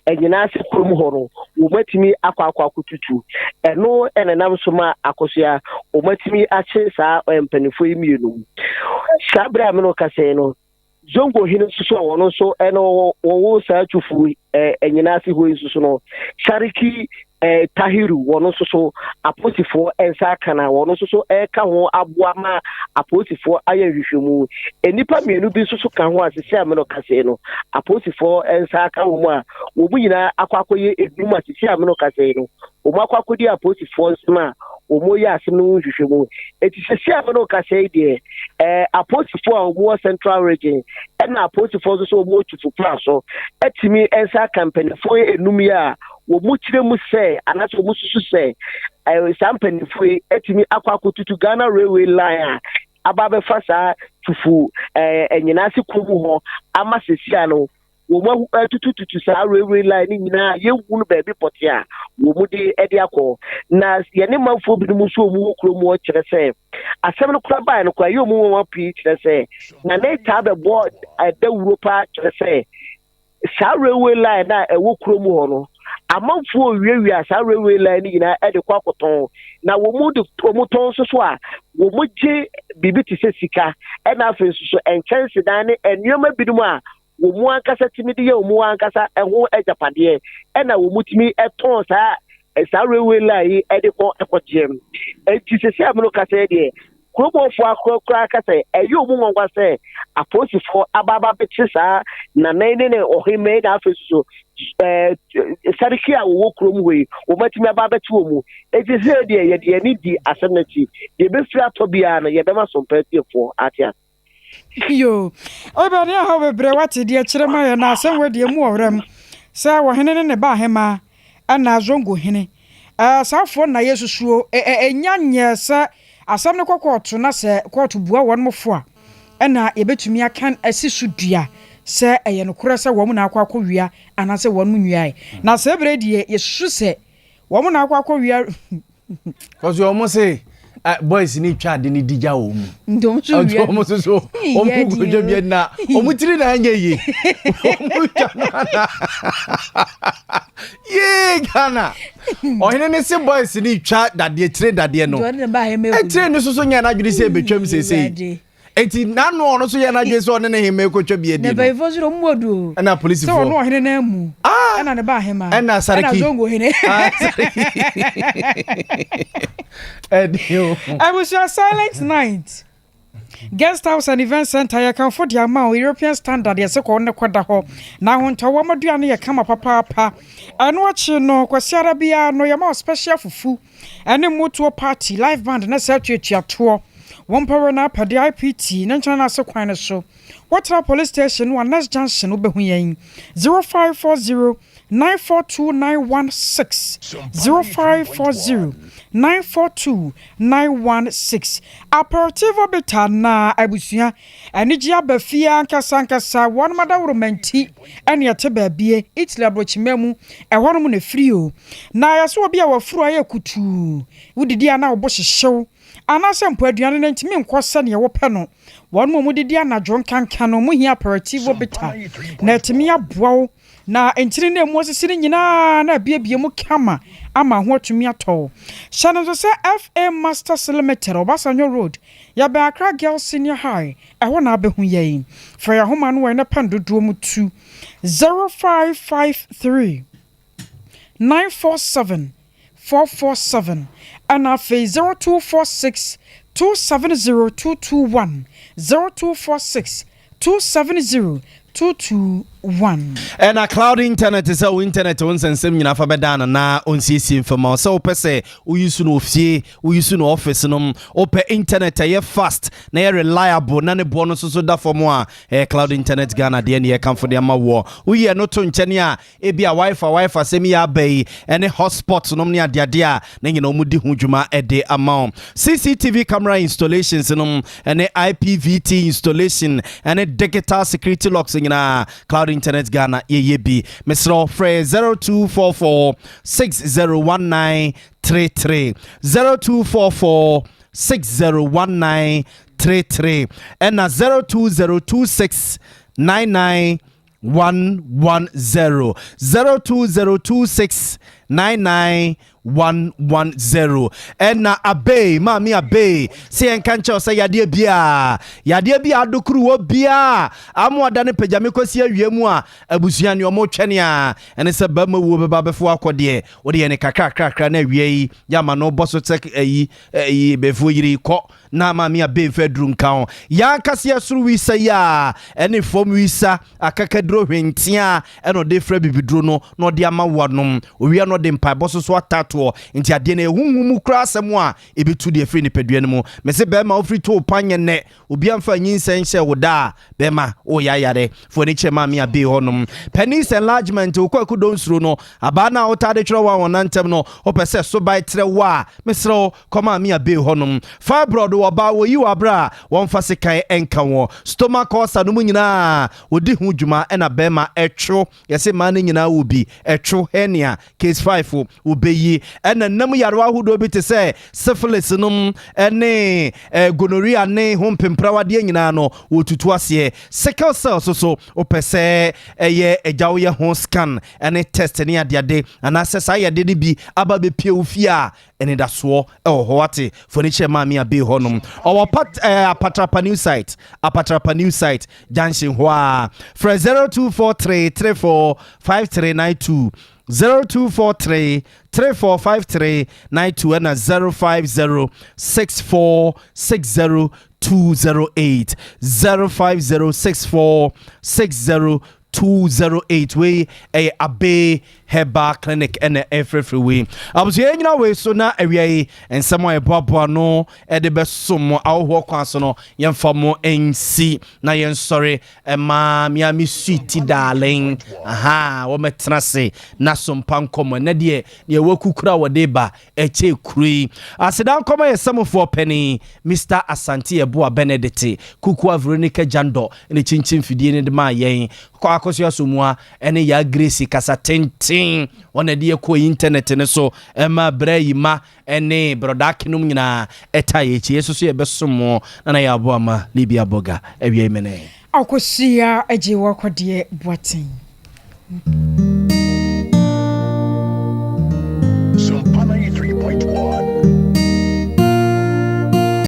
Anyinase kurom hɔ no, wɔatumi akɔ akɔ akɔtutu. Ɛno na ɛnam so ma Akosua wɔatumi akye saa mpanimfoɔ yi mmienu. Saa berɛ a me ne wo kasa yi no, Zongo hene nso so a wɔn nso ɛno wɔwɔ saa Twufu Anyinase hɔ yi nso so no, Sariki Tahiru wɔn nso so apolisifoɔ nsa aka na wɔn nso so ɛreka ho aboa ma apolisifoɔ ayɛ nhwehwɛmu. Nnipa mmienu bi nso so ka ho a sisi a mene kasa no apolisifoɔ nsa aka wɔn a wɔn nyinaa akɔ akɔyɛ edum a sisi a mene kasa no wɔn akɔ akɔdi apolisifoɔ nsɛm a wɔn yɛ asɛm no ho nhwehwɛmu. Eti sisi a mene kasa yi deɛ ɛɛ apolisifoɔ a wɔn wɔ Central Region ɛna apolisifoɔ nso so wɔn wɔ Twufupra so ɛtumi nsa aka mpanimfoɔ enum yi a wɔkyerɛ mu sɛ anaasɛ wɔsusu sɛ saa mpanimfoɔ yi atumi akɔ akɔtutu Ghana Railway line a aba abɛfa saa Tufu Anyinase kurom hɔ ama sesia no wɔn atutututu saa railway line no nyinaa yɛnhunu baabi pɔte a wɔn de de akɔ na yɛne manfoɔ binom nso wɔn wɔ kurom hɔ kyerɛ sɛ asɛm no kora baeɛ no kora yɛ wɔn wɔn pii kyerɛ sɛ na ne taa bɛbɔ dawuro paa kyerɛ sɛ Saa railway line no a ɛwɔ kurom hɔ no, amanfoɔ rewiawia saa railway line no nyinaa de kɔ akɔtɔn. Na wɔn de wɔn tɔn nso so a, wɔn gye biribi te sɛ sika, ɛna afei nso so nkyɛnsedan ne nneɛma binom a wɔn ankasa tumi de yɛ wɔn ankasa ho agyapadeɛ ɛna wɔn tumi tɔn saa saa railway line yi de kɔ kɔgyeɛ. Enti sɛsɛ a mene kasa yi deɛ kuromɔfoɔ akorakora aka sɛ ɛyɛ wɔn nwanwa sɛ apolisifoɔ aba aba bɛkye saa nana yi ne ne ɔhemmaa yi na afei nso ɛɛ sariki a wɔwɔ kurom hɔ yi wɔatumi aba abɛkye wɔn mu. Enti sɛ deɛ yɛde yɛn ani di asɛm no akyi deɛ ɛbɛfiri atɔ biara no yɛbɛma sompa atiefoɔ ate ase. Yoo, ebia ne ɛhaw bebree wate deɛ kyerɛ ma yɛn na asɛm wei deɛ emu wɔ werɛm sɛ ɔhene ne ne ba ahemaa ɛna Zongo hene ɛɛ saa foɔ na yɛsusuo ɛ ɛ ɛnya nyɛɛ sɛ asɛm no kɔ kɔɔto na sɛ kɔɔto bua wɔn mo fo a ɛna yɛbɛtumi aka asi so dua sɛ ɛyɛ nokorɛ sɛ wɔn na akɔ akɔ wia anaasɛ wɔn mo nwiae na sɛ berɛ deɛ yɛsusu sɛ Wɔn na akɔ akɔ wia. Kɔsi wɔn se eh, boys ni twa ade ni di gya wɔn mu. Nti wɔn so wia. Wɔn so so wɔn mu kodwa bi na wɔn tiri na anyɛ yie. Wɔn twa no ana. Yee Ghana. Ɔhene ne se boys ni twa dadeɛ tire dadeɛ no. Etire ne soso nyɛ n'adwene sɛ ebetwam seesei. Eti n'ano ɔno nso yɛ n'adwene sɛ ɔne ne hemma ekotwa bi adi no. Na mpanyinfoɔ nso de wɔn mu odu o. Ɛna polisifoɔ. Sɛ ɔno ɔhene nan mu. Ah! Ɛna ne ba ahema. Ɛna sariki. Ɛna zongo hene. Ah, sariki. Ɛdi o. Abusua silent night. Guest house and event center yɛ kanfo de ama o European standard yɛsɛ kɔ ne kɔda hɔ. Na ahontɔ wɔn aduane yɛ kama papaapa. Ɛno akyi no kwasiara biara no yɛma o special fufu. Ɛne mmotoɔ party, live band ne saa tuatua toɔ. Wɔn pɛwɛ no apɛde IPT ne nkyɛn no ase kwan no so. Wotra police station no a next junction wobɛhu yɛn. 0540 942 916 0540 942 916 Aperitivo Bitter na abusua anigye aba fie ankasa ankasa wɔnom adaworoma nti ɛne ɛte baabie Italy abrɔkyima mu ɛhɔnom na ɛfiri o Na yɛse obi a wafuru ayɛ kutuu, wodidi a na wo bo hyehye wo, anaasɛ mpo aduane no ntumi nkɔ sɛdeɛ wopɛ no. Wɔn a wɔdidi anadwo nkanka no, wɔhia aperitivo bitter na atumi aboa wo na ntini no a emu asisi no nyinaa na abuebue mu kama ama ho atumi atɔ wo. Hyɛ no nso sɛ FA Masters Limited, Obasanjo Road, yɛbɛn Accra Girls Senior High, ɛhɔ na abɛhu yɛn. Frɛ yɛn ahoma no wɔ yɛn pɛn dodoɔ mu tu 0553. 947 447 ɛna afei 0246 270 221 0246 270 221. Ɛna cloud internet sɛ wo internet wo nsɛnsɛm nyinaa fa bɛdan no na ɔnsiesie mfa ma wo sɛ wopɛ sɛ woyi so no ofie woyi so no office nom wopɛ internet ɛyɛ fast na ɛyɛ reliable na ne boɔ no nso so da fam a ɛyɛ cloud internet Ghana deɛ ne yɛkamfo de ama woɔ woyi ɛno to nkyɛne a Ebia Wi-Fi Wi-Fi asɛm yi aba yi ne hotspots nom ne adeade a ne nyinaa wɔn di ho dwuma de ama wo. CCTV camera installations nom ne IPVT installation ne digital security locks nyinaa Cloud Internet Ghana yɛyɛ bi. Mesrɛ wo frɛ 0244 601933 0244 601933 ɛna 02026 99 110 02026 99110 ɛna abei maame abei sɛ yɛnka nkyɛw sɛ yadeɛ biaa yadeɛ bi a adokoro wɔ biaa amoada ne pagyame kɔsi awie mu a abusua ne ɔmo twɛne a ɛne sɛ bɛma wuo bɛba bɛfo akɔ deɛ wode yɛ ne kakrakrakra na awia yi yɛama no bɔ so sɛ ayi ayi bɛfoɔ yiri kɔ Na Maame Abe mfa aduru nka ho. Yɛn ankasa yɛ soro wisa yi a ɛne fam wisa akakaduro hwenteaa ɛna ɔde frɛ bibiduro no na ɔde ama wo anom. Owia no ɔde mpaebɔ so so atatoɔ. Nti adeɛ no ɛyɛ honhom mu koraa asɛm a ɛbɛtu deɛ ɛfiri nipadua no mu. Mese bɛrima wofiri too pa nyɛ nnɛ. Obi amfa nyinsɛn nhyɛɛ wo da a, bɛrima woyɛ ayare. Fa w'ani kyerɛ Maame Abe hɔnom. Penis enlargement, wo kwaku donsuro no, abaa no a wotaa de twerɛ wo ahonantɛm no, wopɛ sɛ so bae trɛ wo a, mesrɛ wo, Kɔ maame a bay hɔ nom. Fibroid wɔ baa wɔyi wɔ aberɛ a wɔnfa sekan nka wɔ. Stomach ulcer nom nyinaa wɔdi ho dwuma ɛna bɛɛma ɛtwo yɛse mmaa no nyinaa wɔ bi ɛtwo hernia case 25 wobɛyi. Ɛna nam yarewa ahodoɔ bi te sɛ syphilis nom ne eh, gonorrhea ne ho mpemprawadeɛ nyinaa no wɔtutu aseɛ. Sickle cell so so wopɛ sɛ ɛyɛ agya woyɛ ho scan ne test ne adeade anaasɛ saa yɛde no bi aba bɛpie wo fie a, anidasoɔ ɛwɔ hɔ. Wate furniture maame abe hɔnom ɔwɔ pat Apatrapa new site, Apatrapa new site junction hɔ a, frɛ 0243 34 5392, 0243 3453 92 ɛna 050 64 60 208, 050 64 60 208. Wei ɛyɛ Abe Herbal Clinic ɛna ɛfrɛfrɛ wei. Abusua, yɛn nyina wei so na awia yi nsɛm a yɛboaboa no ɛde bɛsom mo ahohoɔ kwan so no, yɛmfa mo nsi na yɛnsɔre ɛma miami sweet darling aha wɔmɛtena se na sompa nkɔmmɔ. Ɛnɛ deɛ deɛ wɔakukura wɔde ba ɛkyɛ kuro yi aseda nkɔmmɔ yɛ sɛmofoɔ panin Mr Asante Yɛboa Benedict Kukua Veronica Jandɔ ne kyinkyin fidie no de maa yɛn kɔ Akɔso Asomua ɛne Yaa Grace kasa tenten wɔn ɛde yɛkɔ internet ne so ɛma brɛ yi ma ɛne brɔda akenom nyinaa ɛta yɛ akyi. Yɛ so yɛbɛsom mo na na yɛaboa ma Libia Boga awia yi mene. Akɔsia agye wakɔdeɛ Boaten.